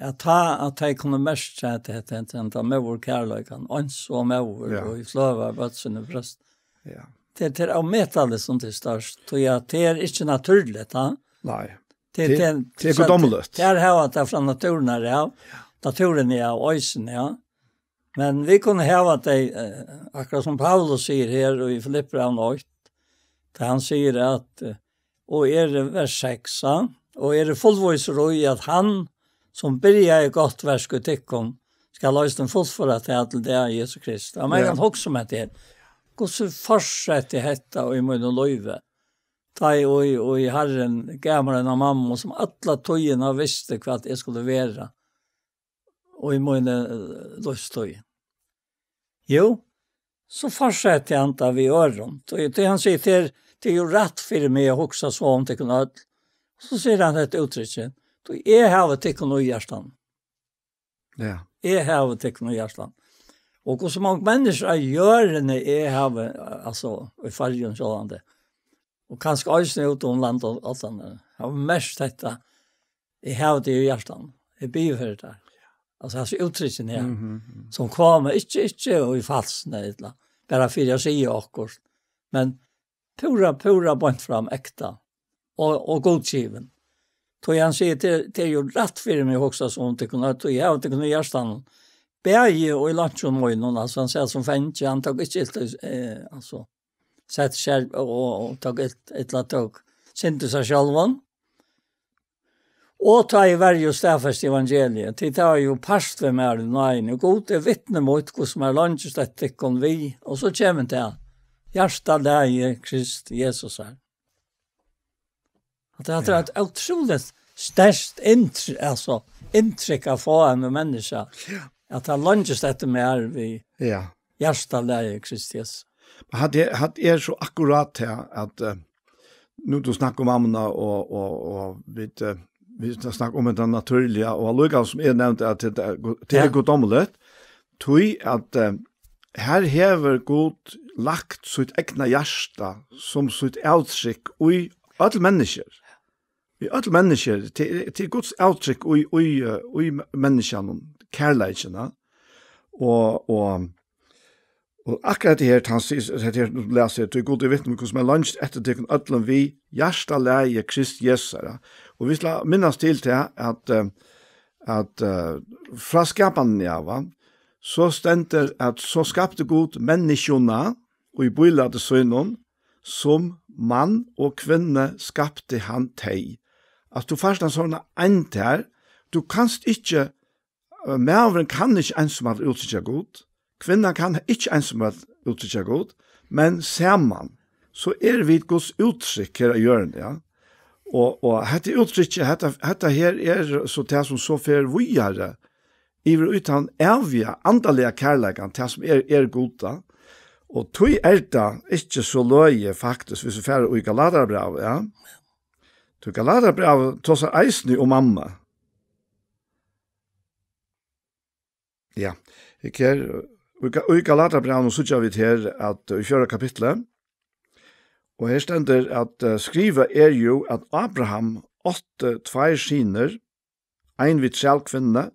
At tá, at tey kunnu merkja at hetta, hetta, hetta móðurkærleikan, eins og móður, ja, og í fløva børn síni brjóst. Ja. Tað, tað er ómetaligt, sum tað er størst, tí at tað er ikki natúrligt, ha? Nei. Tað, tað, tað er tað, guddommeligt. Tað er her, at tað er frá natúrin her, ja. Natúrin, ja, og eisini, ja. Men vit kunnu hava tey, eh, akkurát sum Paulus sigur her í Filippibrævinum eitt, tá hann sigur at, eh, og er, vers seks, ja, og er fullvísur í, at hann, sum byrjaði gott verk í tykkum, skal eisini fullføra tað til dag Jesu Krist. Ja, man kann hugsa um hetta her. Hvussu fortsetti hetta í mínum lívi? Tá eg, og, og í Harrin gav mær eina mammu, sum alla tíðina visti, hvat eg skuldi vera. Og í míni, eh, lívstíð. Jú, so fortsetti hann tá við øðrum. Tí, tí hann sigur, tað er, tað er jú rætt fyri meg at hugsa so um tykkum øll. So sigur hann hetta úttrykkin, tí eg havi tykkum í hjartanum. Ja. Eg havi tykkum í hjartanum. Og hvussu mong menniskju á jørðini eg havi, altso, í Føroyum sjálvandi. Og kanska eisini út um land og alt annað. Havi merkt hetta. Eg havi teg í hjartanum. Eg biði fyri tær. Altso, hasi úttrykkini her, mhm, mhm, sum koma, ikki, ikki í falsni, ella bara fyri at siga okkurt, men púra, púra beint fram, ekta og, og gudgivin. Tí hann sigur, tað, tað er jú rætt fyri meg at hugsa so um tykkum, at eg havi tykkum í hjartanum. Bæði og í leinkjum mínum, altso, hann sigur sum fangi, hann tók ikki ilt, eh, altso, sett seg og, og, og tók ilt, illa tók, syndi seg sjálvan. Og tá eg var jú staðfest evangeliet, tí tað var jú part við mær í náðini. Gud er vitni mítt, hvussu mær leingist eftir tykkum við, og so kemur tað, hjartalagi Krist Jesus her. At tað er, ja, eitt ótrúligt sterkt inntrykk, altso, inntrykk at fáa av einum menniskja, ja, at hann leingist eftir mær við, ja, hjartalagi Krist Jesus. Men hatta er, hatta er so akkurát her, at, eh, nú tú snakkar um mammuna, og, og, og vit, eh, vit snakka um tað natúrliga, og allíkavæl sum eg nevndi, at tað er gu-, tað er, ja, guddommeligt, tí at, eh, her hevur Gud lagt sítt egna hjarta sum sítt avtrykk í øll menniskju. Í øll menniskju, til, til Guds avtrykk í, í, eh, í menniskjanum, kærleikin, ja. Og, og, og akkurát hetta her, hann sigur, hetta her, tú lesur, tí Gud er vitni, hvussu mær leingist eftir tykkum øllum við hjartalagi Krist Jesus, ja. Og vit skulu minnast til tað, at, eh, at, eh, frá skapanini av, va, so stendur, at so skapti Gud menniskjuna í bílæti sínum, sum mann og kvinnu skapti hann tey. At tú fært ein sånn eind her, tú kanst ikki, eh, maðurin kann ikki einsamallur úttrykkja Gud, kvinnan kann ikki einsamallur úttrykkja Gud, men saman, so eru vit Guds úttrykk her á jørðini, ja. Og, og hetta úttrykkið, hetta, hetta her er so tað sum so fer víðari yvir í tann æviga, andaliga kærleikan, tað sum er, er Gud, tá. Og tí er tað ikki so løgið, faktiskt, hvis vit fara í Galatarabrævið, ja. Tí Galatarabrævið tosar eisini um mammu. Ja, eg her, í Ga-, í Galatarabrævinum síggja vit her, at í fjórða kapitli, og her stendur, at, eh, skrivað er jú, at Abraham átti tveir synir, ein við trælkvinnuni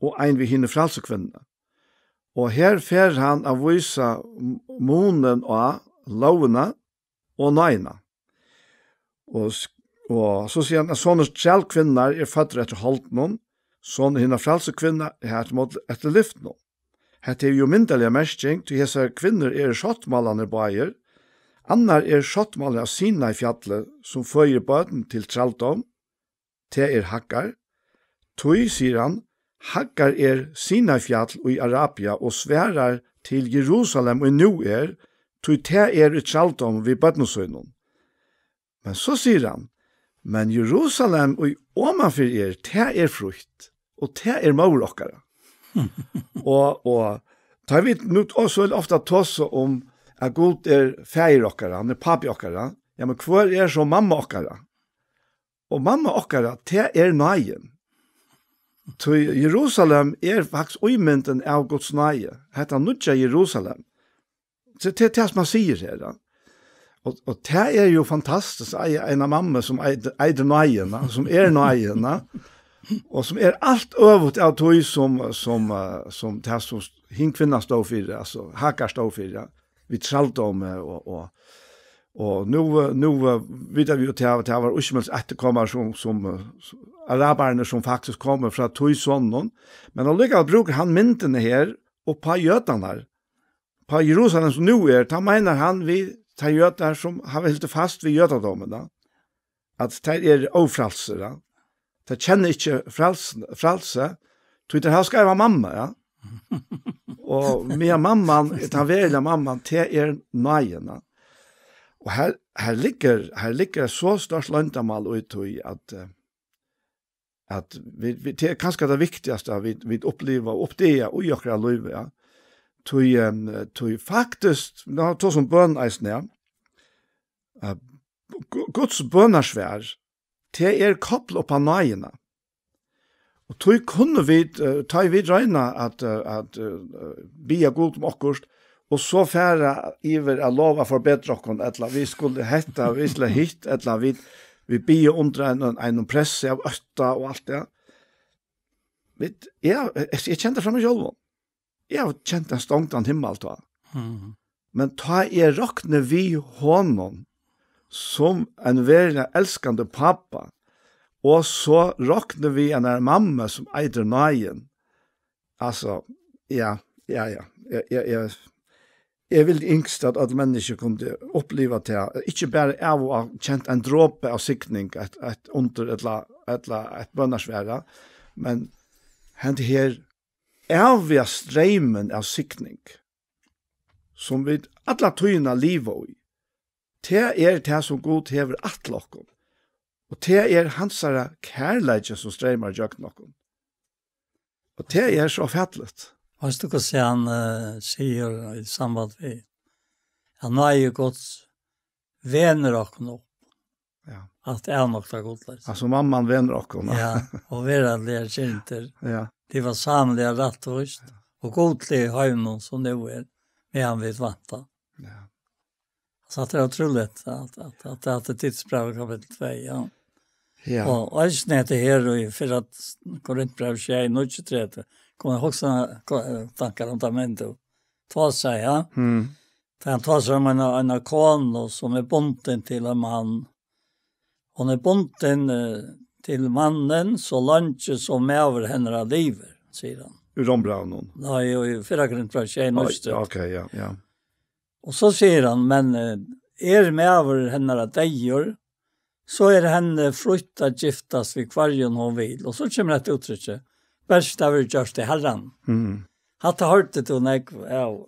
og ein við hini frælsu kvinnuni. Og her fer hann at vísa m-, munin á lógina og náðina. Og sk-, Og so sigur hann, at sonur trælkvinnunnar er føddur eftir holdinum, sonur hinnar frælsu kvinnu er eftir móti eftir lyftinum. Hetta hevur jú myndarliga merking, tí hesar kvinnur eru sáttmálarnir báðir. Annar er sáttmáli av Sinai-fjalli, sum føðir børn til trældóm, tað er Haggar. Tí, sigur hann, Haggar er Sinai-fjall í Arabia og svarar til Jerusalem, ið nú er, tí tað er í trældóm við børnum sínum. Men so sigur hann, men Jerusalem, ið omanfyri er, tað er frítt, og tað er móðir okkara. og, og tá vit nú og so ofta tosa um, at Gud er faðir okkara, hann er pápi okkara, ja, men hvør er so mamma okkara? Og mamma okkara, tað er náðin. Tí Jerusalem er faktiskt ímyndin av Guds náði, hetta nýggja Jerusalem. So tað er tað, sum hann sigur her, ja. Og, og tað er jú fantastiskt, at eiga eina mammu, sum eitur, eitur náðin, ja, sum er náðin, ja, og sum er alt øvugt av tí, sum, sum, eh, sum tað, sum hin kvinnan stóð fyri, altso, Haggar stóð fyri, ja, við trældómi og, og, og nú, eh, nú, eh, vita vit jú, at tað, tað var Ísmaels eftirkomarar, sum, sum, eh, arabararnir, sum faktiskt komu frá tí soninum, men allíkavæl brúkar hann myndina her upp á jødarnar, á Jerusalem, sum nú er, tá meinar hann við teir jødar, sum hava hildið fast við jødadómin, at teir eru ófrælsir, ja. Teir kenna ikki frælsi, frælsi, tí teir hava skeiva mammu, ja. Og meðan mamman, tann veruliga mamman, tað er náðin, ja. Og her, her liggur, her liggur eitt so stórt loyndarmál í tí, at, eh, at vit, vit, tað er kanska tað viktigasta, vit, vit uppliva og uppdaga í okkara lívi, ja. Tí, em, tí faktiskt, nú tosa um bøn eisini, ja. At Gu-, Guds bønarsvar, tað er koplað upp á náðina. Og tí kunnu vit, eh, tá ið vit royna at, eh, at, eh, biðja Gud um okkurt, og so fara yvir at lova at forbetra okkum, ella vit skulu hetta, vit skulu hitt, ella vit, vit biðja undir einum, einum pressi av ótta og alt tað. Vit, eg, eg, eg kendi tað frá mær sjálvum. Eg havi kent ein stongdan himmal tá. Mhm. Men tá eg rokni við honum sum ein veruliga elskandi pápa, og so rokni við einari mammu sum eitur Náðin. Altso, ja, ja, ja. Eg, eg, eg, eg vildi ynskt, at øll menniskju kundu uppliva tað, ikki bara av og á kent ein dropa av signing, eitt, eitt undur ella, ella eitt bønarsvar, men hendi her æviga streymin av signing, sum vit alla tíðina liva í. Tað er tað, sum Gud hevur ætlað okkum. Og tað er hansara kærleiki, sum streymar gjøgnum okkum. Og tað er so fallegt. Veitst tú, hvat hann, eh, sigur í samband við, at náði Guds venur okkum upp. Ja. At avnokta Gud, liksom. Altso, mamman venur okkum, ja. Ja, og veraldligar kirndir. Ja. Tað var sanniliga rættvíst, og gudliga í heiminum, sum nú er, meðan vit vænta. Ja. Så at det er utroligt at, at, at, at det er tidsbrev i kapittel två, ja. Ja. Og, og eisini hetta her í fyrra Korintbrev sjey, níggju tretivu, kom eg hugsa, ko-, tankar um tað, men tú, två sier, ja. Mm. Tá hann tosar um eina, eina konu sum er bundin til ein mann. Hon er bundin, eh, til mannin so leingi sum maður hennara livir, sigur hann. Í Rómbrævinum. Nei, í fyrra Korintbrev sjey, Nei, níggju tretivu. Ok, ja, ja. Og so sigur hann, men, eh, er maður hennara deyður, so er henni frítt at giftast við hvørjum hon vil. Og so kemur hetta úttrykki, bert tað verður gjørt í Harran. Mm. Hatta hoyrdi tú nógv av,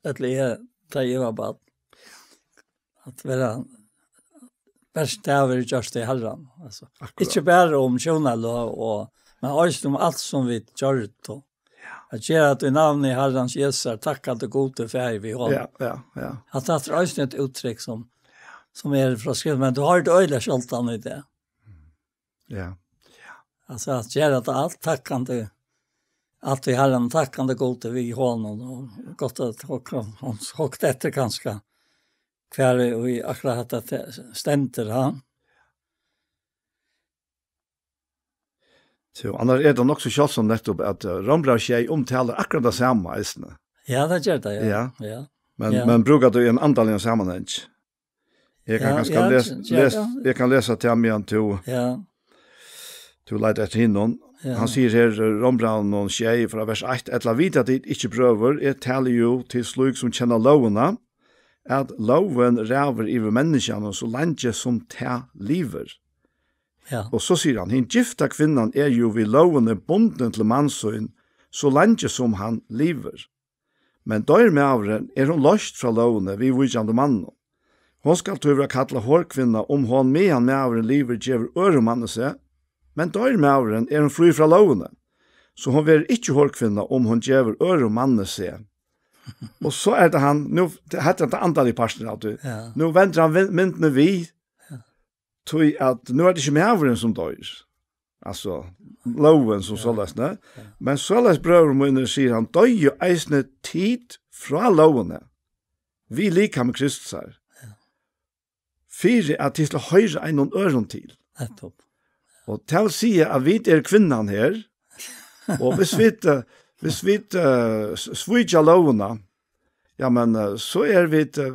ella eg, tá eg var barn. At vera, bert tað verður gjørt í Harran. Altso, Akkurát. Ikki bara um hjónalív, og, men eisini um alt sum vit gjørdu. Ja. At gera tað í navni Harrans Jesu, takkandi Gudi Faðir við honum. Ja, ja, ja. At tað er eisini eitt úttrykk sum, sum er frá skrift, men tú hoyrir tað øgiliga sjáldan í dag. Ja. Altso, at gera tað alt takkandi, alt í Harran, takkandi Gudi við honum, og gott at hugsa, hugsa eftir kanska, hvar er í akkurát hetta te-, stendur, ha? So, annars er tað nokk so sjáldsamt nettupp, at, eh, Rómbræv sjey umtalar akkurát tað sama eisini. Ja, tað ger tað, ja. Ja. Ja. Men, Ja. men brúkar tað í ein andaligum samanhangi. Eg kann Ja, kanska ja, les, ja, les, ja. Eg kann lesa til meðan tú, Ja, tú leitar eftir hinum. Ja. Hann sigur her, eh, Rómbrævinum sjey, frá vers eitt: "Ella vita tit ikki, brøður, eg tali jú til slík sum kenna lógina, at lógin ræður yvir menniskjanum, so leingi sum tað livir." Ja. Og so sigur hann: "Hin gifta kvinnan er jú við lógini bundin til mann sín, so leingi sum hann livir. Men doyr maðurin, er hon loyst frá lógini viðvíkjandi manninum. Hon skal tí vera kallað horkvinna, um hon, meðan maðurin livir, gevur øðrum manni seg. Men doyr maðurin, er hon frí frá lógini, so hon verður ikki horkvinna, um hon gevur øðrum manni seg." Og so er tað hann, nú, hetta er tann andaligi parturin av tí. Ja. Nú vendir hann vin-, myndini við, Ja. tí at nú er tað ikki maðurin sum doyr. Altso, lógin sum Ja. soleiðis, ne? Ja. "Men soleiðis, brøður mínir, sigur hann, doyðu eisini tit frá lógini, við likami Kristusar, Ja. fyri at tit skulu hoyra einum øðrum til." Nettopp. Og tað vil siga at vit eru kvinnan her, og hvis vit, eh, hvis vit, eh, s-, svíkja lógina, ja, men, eh, so eru vit, eh,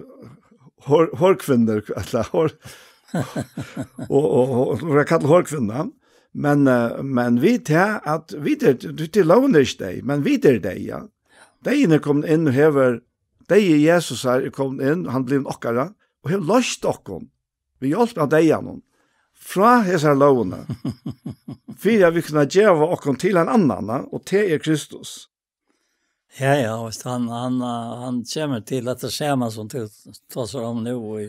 hor-, horkvinnur, ella hor-, og, og, og, og vit kalla horkvinna, men, eh, men vit her, at vit eru, vit eru lógin er ikki deyð, men vit eru deyð, ja. Deyðin er komin inn og hevur, deyði Jesusar er komin inn, hann er blivin okkara, og hevur loyst okkum við hjálp av deyðanum frá hesari lógini, fyri at vit kunnu geva okkum til ein annan, og tað er Kristus. Ja, ja, veist, hann, hann, eh, hann kemur til at tað sama sum tú tosar um nú í,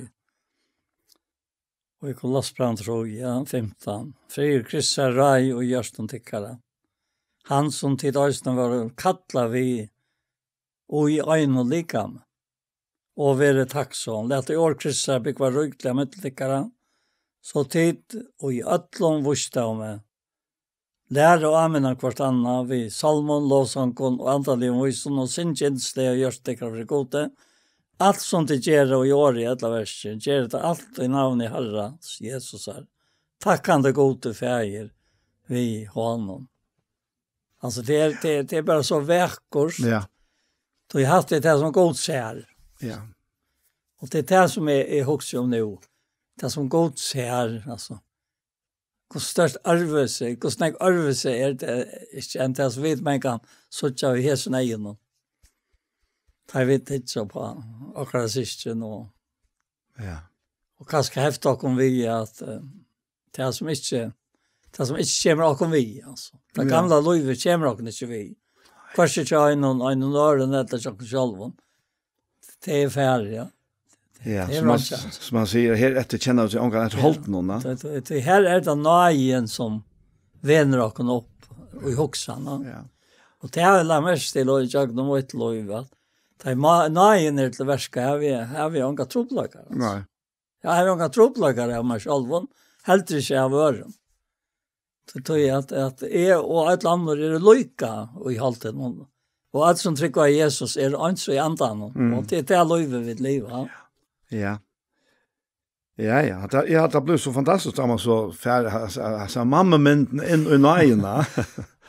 í Kolossebrævinum trý, ja, fimtan. Friður Krists ráði í hjørtum tykkara. Hann sum tit eisini vóru kallað við og í einum likami. Og verið takksom. Lat orð Kristi búgva ríkliga millum tykkara, so tit í øllum vísdómi læra og áminna hvørt annað við sálmum, lovsongum og andaligum vísum, og syngja yndisliga í hjørtum tykkara fyri Gudi. Alt sum tit gera í orði ella verki, gerið tað alt í navni Harrans Jesusar, takkandi Gudi Faðir við honum. Altso, tað er, tað er, tað er bara so vakurt. Ja. Tú har hatt tað sum Gud sær. Ja. Og tað er tað sum eg, eg hugsi um nú. Tað sum Gud sær, altso. Hvussu stórt øðrvísi, hvussu nógv øðrvísi er tað ikki enn tað sum vit menn kunnu síggja við hesum eygunum. Tá vit hyggja upp á okkara systkin og Ja. og kanska hefta okkum við at, eh, tað sum ikki, tað sum ikki kemur okkum við, altso. Tað Ja. gamla lívið kemur okkum ikki við. Hvørki hjá einum, einum øðrum ella hjá okkum sjálvum. Tað er farið, ja. Ja, Tað er sum man, rætt, ja. sum man sigur, her eftir kenna vit ongan eftir Ja. holdinum, ja. Tað, tað, tað, her er tað náðin sum venur okkum upp í hugsan, ja. Ja. Og tað havi eg lagt merki til í gjøgnum mítt lív, at tá ná-, náðin er til verka, havi eg, havi eg ongar trupulleikar, altso. Nei. Eg havi ongar trupulleikar av mær sjálvum, heldur ikki av øðrum. Tí, tí at, at eg og øll onnur eru líka í holdinum. Og øll sum trúgva á Jesus eru eins í andanum. Mm. Og tað er tað lívið vit liva. Ja. Ja, ja. Tað, ja, tað bleiv so fantastiskt, tá man so fær, altso, altso, mammumyndin inn í náðina.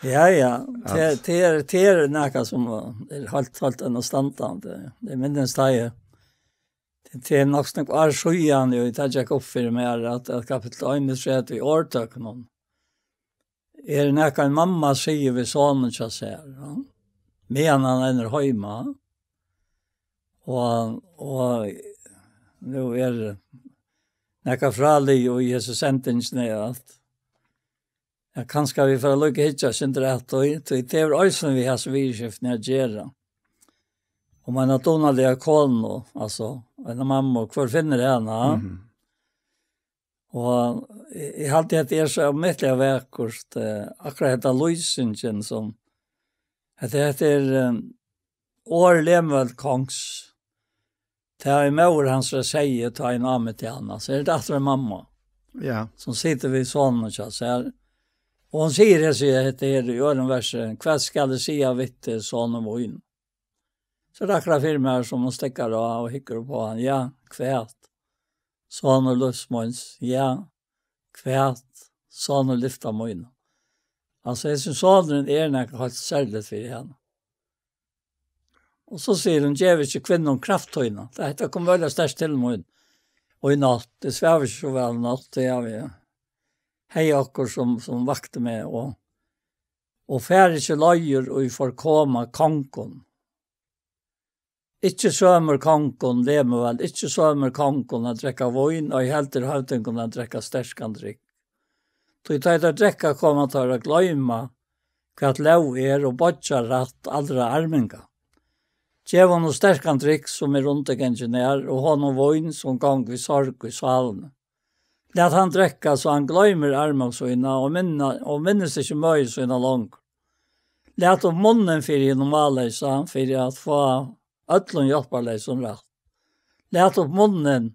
Ja, ja. At Tað, tað er, tað er nakað sum er heilt, heilt enn standandi. Eg minnist tá eg, tað, tað er nokk so nógv ár síðan, og tað gekk upp fyri mær, at, at kapittul einogtretivu í Orðtøkunum er nakað ein mamma sigur við sonin hjá sær, ja. Meðan hann enn er heima. Og, og nú er nakað fráliðið í hesi sendingini, at, ja, kanska vit fara líka hyggja eitt sindur at tí, tí tað hevur eisini við hasi viðurskiftini at gera. Um eina dugnaliga konu, altso, eina mammu, hvør finnur hana? Mhm. Og eg, eg haldi, at tað er so ómetaliga vakurt, eh, akkurát hetta lýsingin sum, at hetta er, eh, orð Lemuel kongs, tað ið móðir hansara segði, tá ið hon áminnti hana. So er tað aftur ein mamma, Ja. sum situr við soninum hjá sær. Og hon sigur hesi, hetta her í øðrum versi: "Hvat skal eg siga við teg, sonur mín?" So er tað akkurát fyri mær, sum hon steðgar á og hyggur upp á hann. Ja, hvat? Sonur lívs míns, ja, hvat? Sonur livda mín. Altso, hesin sonurin er nakað heilt serligt fyri hana. Og so sigur hon: "Gev ikki kvinnum kraft tína." Tað, hetta kom veldig sterkt til mín. Og í nátt, eg svav ikki so væl í nátt, tí eg hevði okkurt sum, sum vakti meg, og, og far ikki leiðir í forkoma kongum. Ikki sømir kongum, Lemuel, ikki sømir kongum at drekka vín, og heldur høvdingum at drekka sterkan drykk. Tí tá teir drekka, koma teir at gloyma, hvat lóg er, og boyggja rætt allra arminga. Gev honum sterkan drykk, sum er undirgangin er, og honum vín, sum gongur við sorg í sálini. Lat hann drekka, so hann gloymir armóð sína, og minna, og minnist ikki møði sína longur. Lat upp munnin fyri hinum máleysa, fyri at fáa øllum hjálparleysum rætt. Lat upp munnin,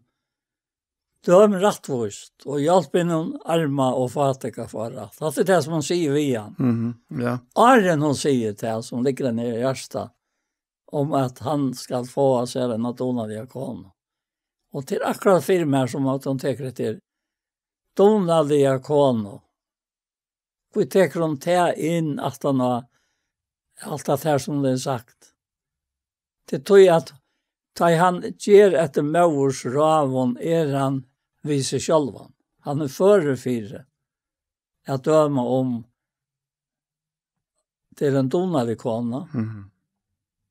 døm rættvíst, og hjálp hinum arma og fátæka fáa rætt. Hatta er tað, sum hon sigur við hann. Mhm, ja. Áðrenn hon sigur tað, sum liggur henni í hjarta, um at hann skal fáa sær eina dugnaliga konu. Og til akkurát fyri mær, sum at hon tekur hetta her, dugnaliga konu. Hví tekur hon tað inn aftan á alt tað her, sum tað er sagt? Til tí at tá ið hann ger eftir móðurs ráðum, er hann við seg sjálvan. Hann er førur fyri at døma um tað er ein dugnalig kona. Mhm.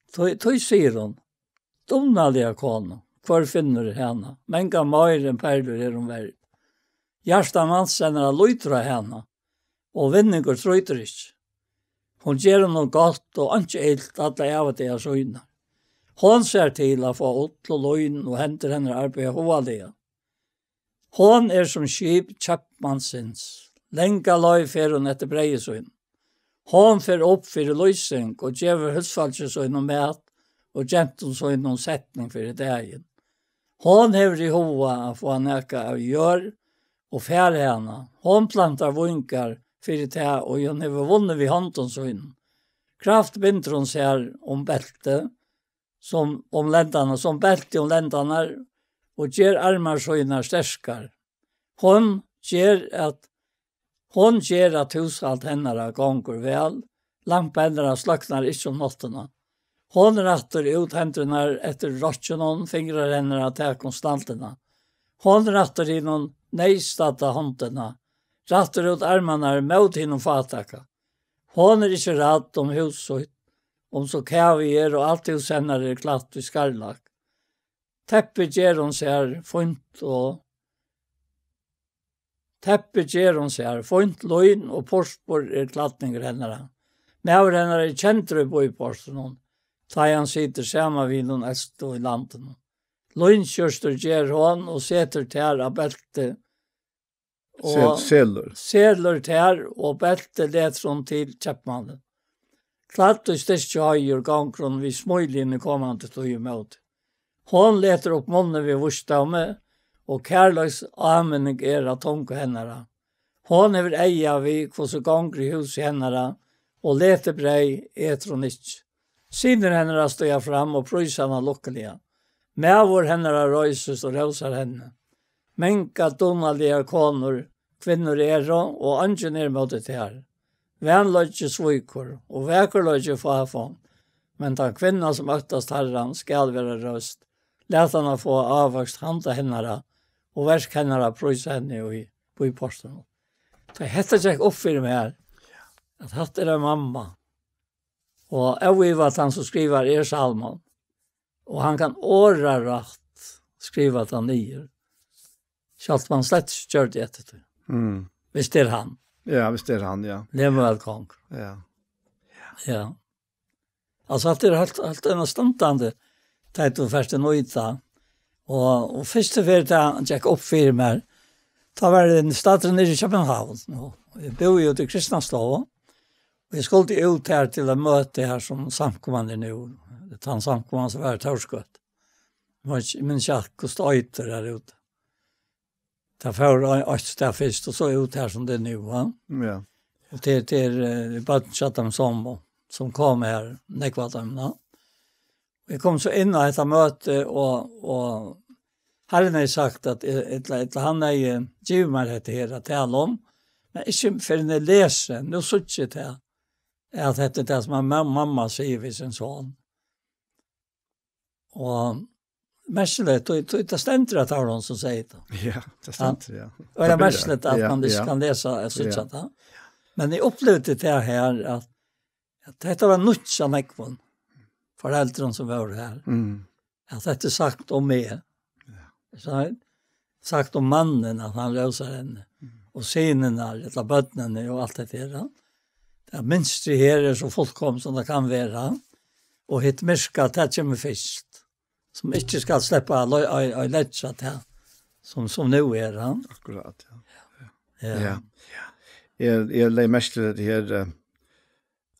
Tí, tí sigur hon, dugnaliga konu, hvør finnur hana? Mangan meir enn perlur er hon verd. Hjarta mans hennara lýtur á hana, og vinningur trýtur ikki. Hon ger honum gott og einki ilt alla ævidagar sínar. Hon sær til at fáa ull og lín, og hendur hennara arbeiða hugaliga. Hon er sum skip keypmannsins. Langa leið fer hon eftir breyði sínum. Hon fer upp fyri lýsing og gevur húsfólki sínum mat og gentum sínum setning fyri dagin. Hon hevur í huga at fáa nakað av jørð og fær hana. Hon plantar víngarð fyri tað, og hon hevur vunnið við hondum sínum. Kraft bindur hon sær um beltið, sum um lendarnar, sum belti um lendarnar, og ger armar sínar sterkar. Hon ger at, hon ger at húshald hennara gongur væl, lampa hennara sløknar ikki um náttina. Hon rættir út hendurnar eftir rokkinum, fingrar hennara taka um snalduna. Hon rættir hinum neyðstadda hondina, rættir út armarnar mót hinum fátæka. Hon er ikki rædd um hús sítt, um so kavi er og alt hús hennara er klætt í skarlak. Teppi ger hon sær fínt og, teppi ger hon sær fínt, lín og purpur er klædningur hennara. Maður hennara er kendur í býportinum, tá ið hann situr saman við hinum elstu í landinum. Línskjúrtur ger hon og setur tær á beltið, og sel-, selur. Selur tær, og beltið letur hon til keypmannin. Klædd í styrkiheiður gongur hon við smíli hinni komandi tíð ímóti. Hon letur upp munnin við vísdómi, og kærleiks áminning er á tungu hennara. Hon hevur eyga við, hvussu gongur í húsi hennara, og letibreyð etur hon ikki. Synir hennara stíga fram og prísa hana lukkuliga. Maður hennara reisist og rósar henni. Mangar dugnaligar konur, kvinnur eru, og eingin er móti tær. Vanleiki svíkur, og vakurleiki er fáfongd, men tann kvinna, sum óttast Harran, skal vera róst. Lat hana fáa ávøkst handa hennara, og verk hennara prísa henni í býportinum. Tá hetta gekk upp fyri mær, at hatta er ein mamma, og óivað tann, sum skrivar, er Salomon, og hann kann orðarætt skriva tað niður, sjálvt um hann slett ikki gjørdi eftir tí. Mm. Viss tað er hann. Ja, viss tað er hann, ja. Lemuel kongur. Ja. Ja. Altso, hatta er heilt, heilt einastandandi, tá tú fert at nýta. Og, og fyrstu ferð, tá hann gekk upp fyri mær, tá var eg staddur niðri í København, og eg búði úti í Kristnastovu, og eg skuldi út har til eitt møti har, sum samkoman er nú, tann samkoman, sum var í Tórsgøtu. Eg minnist ikki, hvussu tað eitur har úti. Tað fór ei-, eitt stað fyrst, og so út har, sum tað er nú, va? Ja. Og til, til, eh, børn hjá teimum, sum, sum kom har, nógv av teimum, va? Eg kom so inn á hetta møtið, og, og Harrin hevði sagt at, eh, ella, ella hann hevði givið mær hetta her at tala um, men ikki fyrr enn eg lesi. Nú síggi eg tað, at hetta er tað, sum ma-, mamma sigur við sín son. Og merkiligt, og, og tað stendur at tað var hon sum segði tað. Ja, tað stendur, ja. Og tað er merkiligt at man ikki kann lesa og síggja tað. Men eg upplivdi tað her, at, at hetta var nýtt hjá nógvum foreldrum sum vóru her. Mm. At hetta er sagt um meg. Ja. Så sagt um mannin, at hann rósar henni. Mm. Og synirnar, ella børnini og alt hetta her, ja. Tað mynstrið her er so fullkomið sum tað kann vera. Og hitt myrka, tað kemur fyrst. Sum ikki skal sleppa at lei-, at, at leggja tað, sum, sum nú er, ja. Akkurát, ja. Ja. Ja. Eg, eg legði merki til hetta her, eh,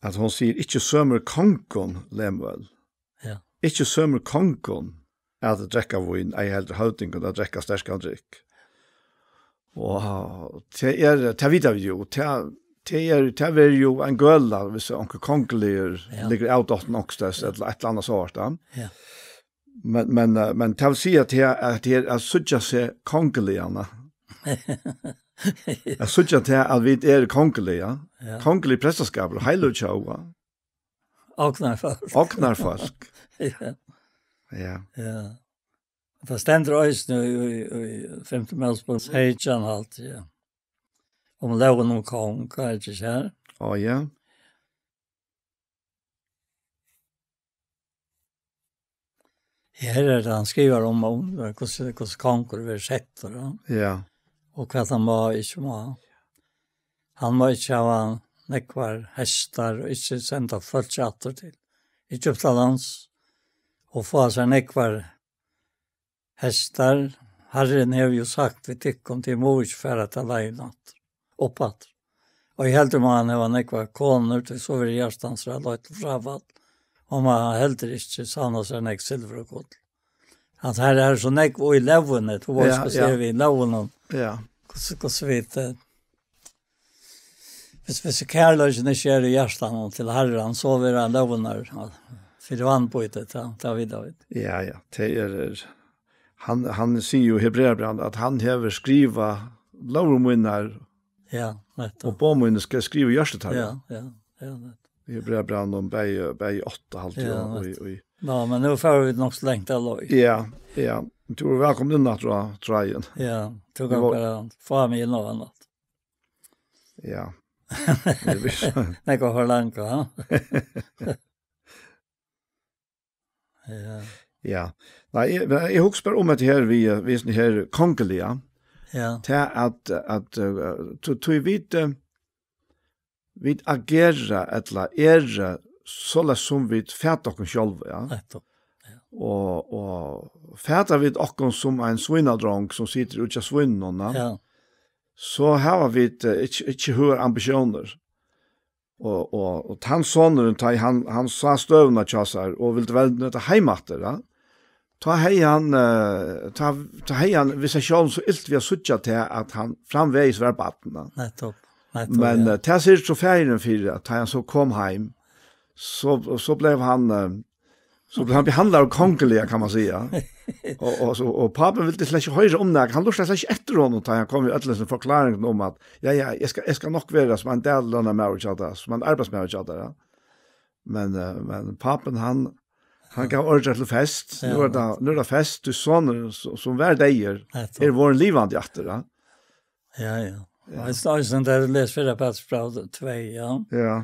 at hon sigur, "Ikki sømir kongum, Lemuel." Ja. "Ikki sømir kongum at drekka vín, ei heldur høvdingum at drekka sterkan drykk." Og tað er, tað vita vit jú, tað, tað er, tað verður jú ein gøla, hvis onkur kongaligur liggur avdottin onkustaðni, ella eitt ella annað sovorðið, ja. Ja. Men, men, eh, men tað vil siga, at her, at her at síggja seg kongaligan, ja. At síggja til, at vit eru kongalig, ja. Ja. Kongalig prestaskapur, heilag tjóð, ja. Ognarfólk. Ognarfólk. Ja. Ja. Ja. Tað stendur eisini í, í, í fimta Mósebók seytjan, alt, ja. Um lógin um kong, er ikki her? Á, ja. Her er tað, hann skrivar um, um, eh, hvussu, hvussu kongur verður settur, ja. Ja. Og hvat hann má og ikki má. Hann má ikki hava nógvar hestar og ikki senda fólk aftur til Egyptalands og fáa sær nógvar hestar. Harrin hevur jú sagt við tykkum, tit mugu ikki fara ta leiðina aftur, upp aftur. Og eg heldur má hann hava nógvar konur, tí so verður hjarta hansara leitt til fráfall, og má hann heldur ikki savna sær nógv silvur og gull. At her er so nógv í lógini, tú veitst, ja, hvussu er við lógunum. Ja. Hvussu, hvussu vit, eh, hvis, hvis kærleikin ikki er í hjartanum til Harran, so verður hann lógirnar, ja, fyri vanbýti, tað, tað vita vit. Ja, ja, tað er, er, hann, hann sigur jú í Hebrearabrævinum, at hann hevur skrivað lógir mínar, ja, nettupp, og boð míni skal eg skriva í hjørtu teirra. Ja, ja, ja, nettupp. Í Hebrearabrævinum bæði, bæði átta, haldi eg, ja, og í, nettupp. Í Ná, men nú fara vit nokk so langt av leið. Ja, ja. Tú ert vælkomin inn aftur á tráðin. Ja, tú kanst bara fáa meg inn á annað. Ja. Nei, hvat for langt, ha? Ja. Ja. Nei, eg, men eg hugsi bara um hetta her, við, við sånn her kongaliga. Ja. Til at, at, eh, tú, tú vit, eh, vit agera ella eru soleiðis sum vit fata okkum sjálv, ja. Nettupp. Ja. Og, og fata vit okkum sum ein svínadrong sum situr úti á svínunum, ja. Ja. So hava vit, eh, ikki, ikki høgar ambitiónir. Og, og, og tann sonurin, tá ið hann, hann sá støðuna hjá sær og vildi væl nýta heim aftur, ja. Tá hevði hann, eh, tá, tá hevði hann við seg sjálvum so ilt við at síggja til, at hann framvegis var barn, ja. Nettupp, nettupp, men, ja. Eh, tað syrgdi so faðirin fyri, at tá hann so kom heim, so, so bleiv hann, eh, so bleiv hann behandlaður kongaliga, kann man siga. Og, og, so, og pápin vildi slett ikki hoyra um nakað. Hann lurtaði slett ikki eftir honum, tá hann kom við øllum sínum forklaringum um at, ja, ja, eg skal, eg skal nokk vera sum ein daglig lønarmaður hjá tær, sum ein arbeiðsmaður hjá tær, ja. Men, eh, men pápin, hann, hann gav orðið til fest. Nú er tað, nú er tað fest, tí sonurin, s-, sum var deyður, er vorðin livandi aftur, ja. Ja, ja. Ja. Og eg stóð, sum tað er lest fyrra Peturs bræv tvey, ja. Ja.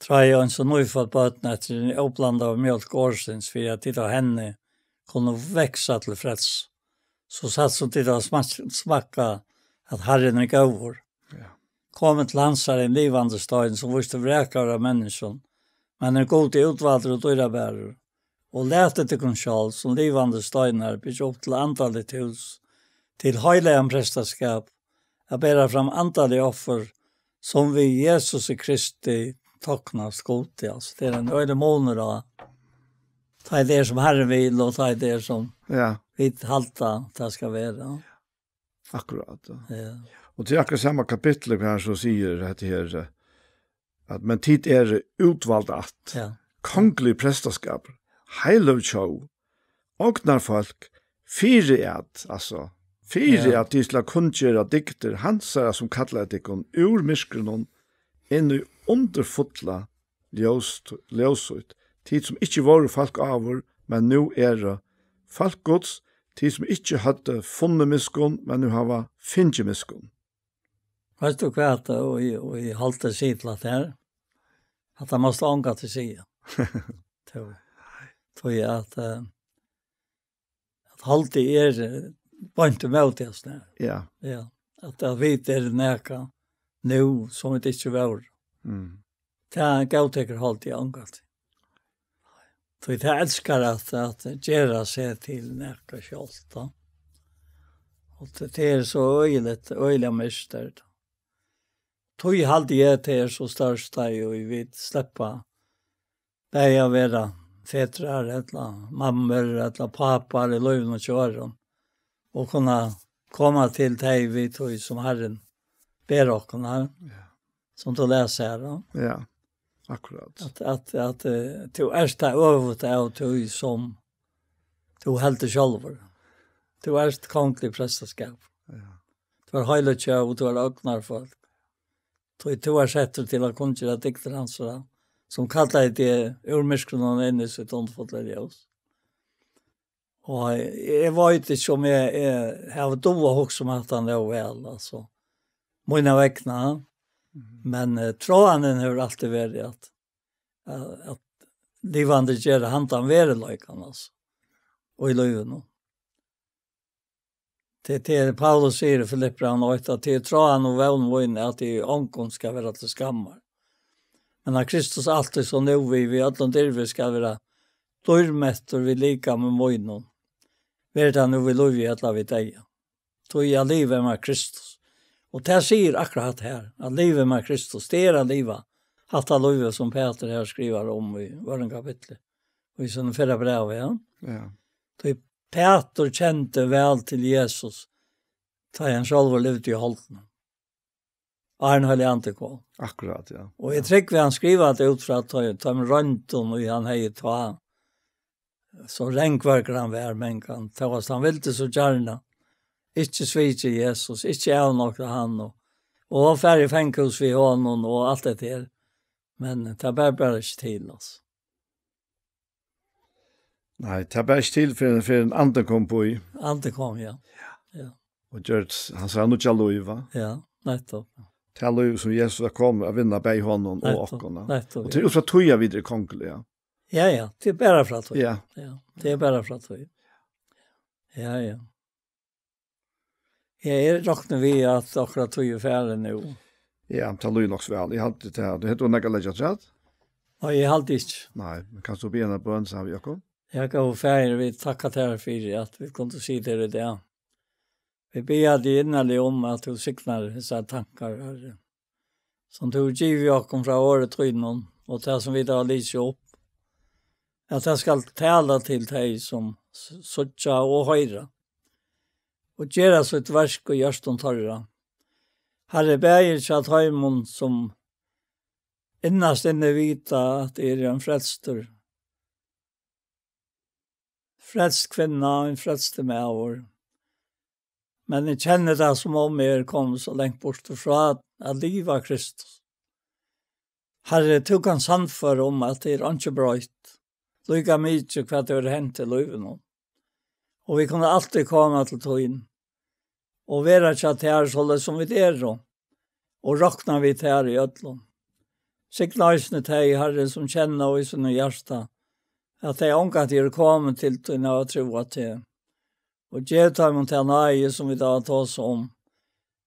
Tráið eins og nýfødd børn eftir hini óblandaðu mjólk orðsins, fyri at tit av henni kunnu vaksa til frelsu. So satt sum tit hava smak-, smakkað, at Harrin er góður. Ja. Komið til hansara, ein livandi stein, sum vísti vrakaður av menniskjum, men er Gudi útvaldur og dýrabærur. Og latið tykkum sjálv, sum livandi steinar, byggja upp til andaligt hús, til heilagan prestaskap, at bera fram andalig offur, sum við Jesusi Kristi toknast Gudi. Altso, tað er ein øgiligur munur á, tá er tað sum Harrin vil, og tá er tað sum, ja, vit halda, tað skal vera. Akkurát, ja. Ja. Og til akkurát sama kapittul, hvar hann so sigur hetta her, eh, at, "Men tit eru útvald ætt, ja, konglig prestaskapur, heiløg tjóð, ognarfólk, fyri at," altso, "fyri, ja, at tit skulu kunngera dygdir hansara, sum kallaði tykkum úr myrkrinum inn í undurfulla ljós, ljós sítt, tit sum ikki vóru fólk áður, men nú eru fólk Guds, tit sum ikki høvdu funnið miskunn, men nú hava fingið miskunn. Veitst tú hvat, og eg, og eg haldi at siga til at her, at tað mást onga til siga. Tó, tó eg at, eh, at haldi er, eh, beint ímóti, altso, ja. Ja. Ja. At, at vit eru nakað nú, sum vit ikki vóru. Mm. Tað góðtekur haldi ongantíð. Tí tað elskar at, at gera seg til nakað sjálvt, tá. Og tað, tað er so øgiligt, øgiliga myrkt, er tað. Tí haldi eg, tað er so stórt, tá ið vit sleppa bæði at vera fedrar, ella mammur, ella pápar í lívinum hjá øðrum, og kunna koma til tey við tí sum Harrin ber okkum her, ja, sum tú lesur her, ja. Ja, akkurát. At, at, at, eh, tú ert tað øvugt av tí sum tú heldur sjálvur. Tú ert konglig prestaskapur. Ja. Tú ert heiligt tjóð, og tú ert ognarfólk. Tí tú ert settur til at kunngera dygdir hansara, sum kallaði teg úr myrkrinum inn í sítt undurfulla ljós. Og eg, eg veit ikki, um eg, eg havi dugað at hugsa um hatta nóg væl, altso. Mína vegna, mhm, men, eh, tráanin hevur altíð verið at, at, at livandi gera handan veruleikan, altso, og í lívinum. Tað, tað er Paulus sigur í Filippibrævinum eitt, at tað er tráan og vón mín, at eg ongum skal vera til skammar. Men at Kristus altíð, so nú við, við øllum dirvi, skal vera dýrmettur við likami mínum. Veri tað nú við lívi ella við deyða. Tí at liva er mær Kristus. Og tað sigur akkurát her, at liva er mær Kristus, tað er at liva. Hatta lívið sum Pætur her skrivar um í øðrum kapitli, og í sínum fyrra brævi, ja. Ja. Tí Pætur kendi væl til Jesus, tá hann sjálvur livdi í holdinum. Áðrenn Heilagi Andi kom. Akkurát, ja. Og eg trúgvi, hann skrivar tað út frá tá, tá, teimum royndum, og hann hevði tá, so rangvørkur hann var, men hann, tá hann vildi so gjarna, ikki svikið Jesus, ikki avnoktað hann, og, og farið í fangahús við honum, og alt det her. Men tað bar bara ikki til, altso. Nei, tað bar ikki til, fyrr enn, fyrr enn Andin kom upp í. Andin kom, ja. Ja. Og gjørdi s-, hansara nýggja lív, va? Ja, nettupp. Tað lív, sum Jesus var komin at vinna, bæði honum og okkum, va? Nettupp, nettupp, ja. Og tað er út frá tí, at vit eru konglig, ja. Ja, ja, tað er bara frá tí. Ja. Ja, tað er bara frá tí. Ja, ja. Ja, eg rokni við, at okkara tíð er farin nú. Ja, tað líður nokk so væl. Eg haldi tað. Tú hevur nakað at leggja afturat? Nei, eg haldi ikki. Nei, men kanst tú biðja eina bøn saman við okkum? Ja, góði Faðir, vit takka tær fyri, at vit kundu sita her í dag. Vit biðja teg inniliga um, at tú signar hesar tankar, Harri, sum tú hevur givið okkum frá orði tínum, og tað, sum vit hava lisið upp, at tað skal tala til tey, sum s-, síggja og hoyra, og gera sítt verk í hjørtum teirra. Harri, bæði hjá teimum, sum innast inni vita, at eg eri ein frelstur, frelst kvinna, ein frelstur maður, men eg kenni tað, sum um eg eri komin so langt burtur frá at liva Kristus. Harri, tú kanst sannføra um, at tað er einki broytt, líka mikið hvat hevur hent í lívinum. Og vit kunnu altíð koma til tín og vera hjá tær, soleiðis sum vit eru, og rokna við tær í øllum. Signa eisini tey, Harri, sum kenna í sínum hjarta, at tey ongantíð eru komin til tín av at trúa teg. Og gev teimum ta náði, sum vit hava tosað um.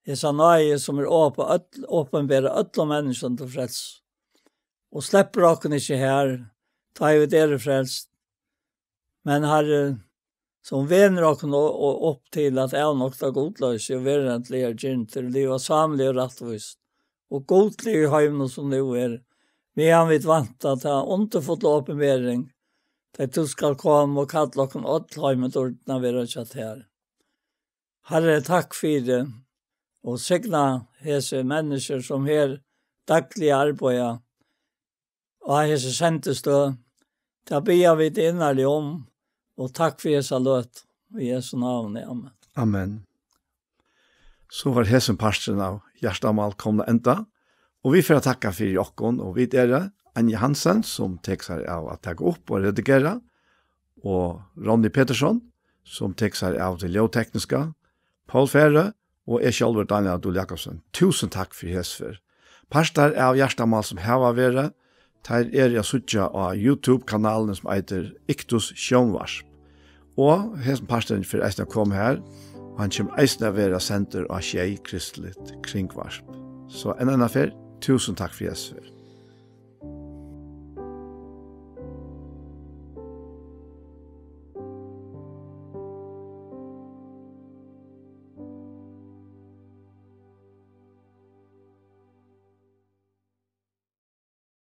Hesa náði, sum er op-, øll, opinbera øllum menniskjum til frelsu. Og sleppur okkum ikki har, tá ið vit eru frelst. Men, Harri, sum venur okkum o-, o-, upp til at avnokta gudloysi og veraldligar girndir, liva sámliga og rættvíst, og gudliga í heiminum sum nú er, meðan vit vænta ta undurfullu opinbering, tá tú skalt koma og kalla okkum øll heim í dýrdina at vera hjá tær. Harri, takk fyri, og signa hesi menniskjur, sum her dagliga arbeiða á hesi sendistøð. Tað biðja vit innarliga um, og takk fyri hesa løtu. Í Jesu navni, amen. Amen. So var hesin parturin av Hjartamál komin at enda, og vit fara at takka fyri okkum, og vit eru Anja Hansen, sum tekur sær av at taka upp og redigera, og Ronny Petersson, sum tekur sær av tí ljóðtekniska, Poul Færø og eg sjálvur, Dánjal Dúli Jakobsen. Túsund takk fyri hesa ferð. Partar av Hjartamál sum hava verið, teir eru at síggja á YouTube-kanalini sum eitur Iktus Sjónvarp. Og hesin parturin fer eisini at koma har, og hann kemur eisini at vera sendur á Sjey Kristiligt Kringvarp. So enn eina ferð, túsund takk fyri hesa ferð.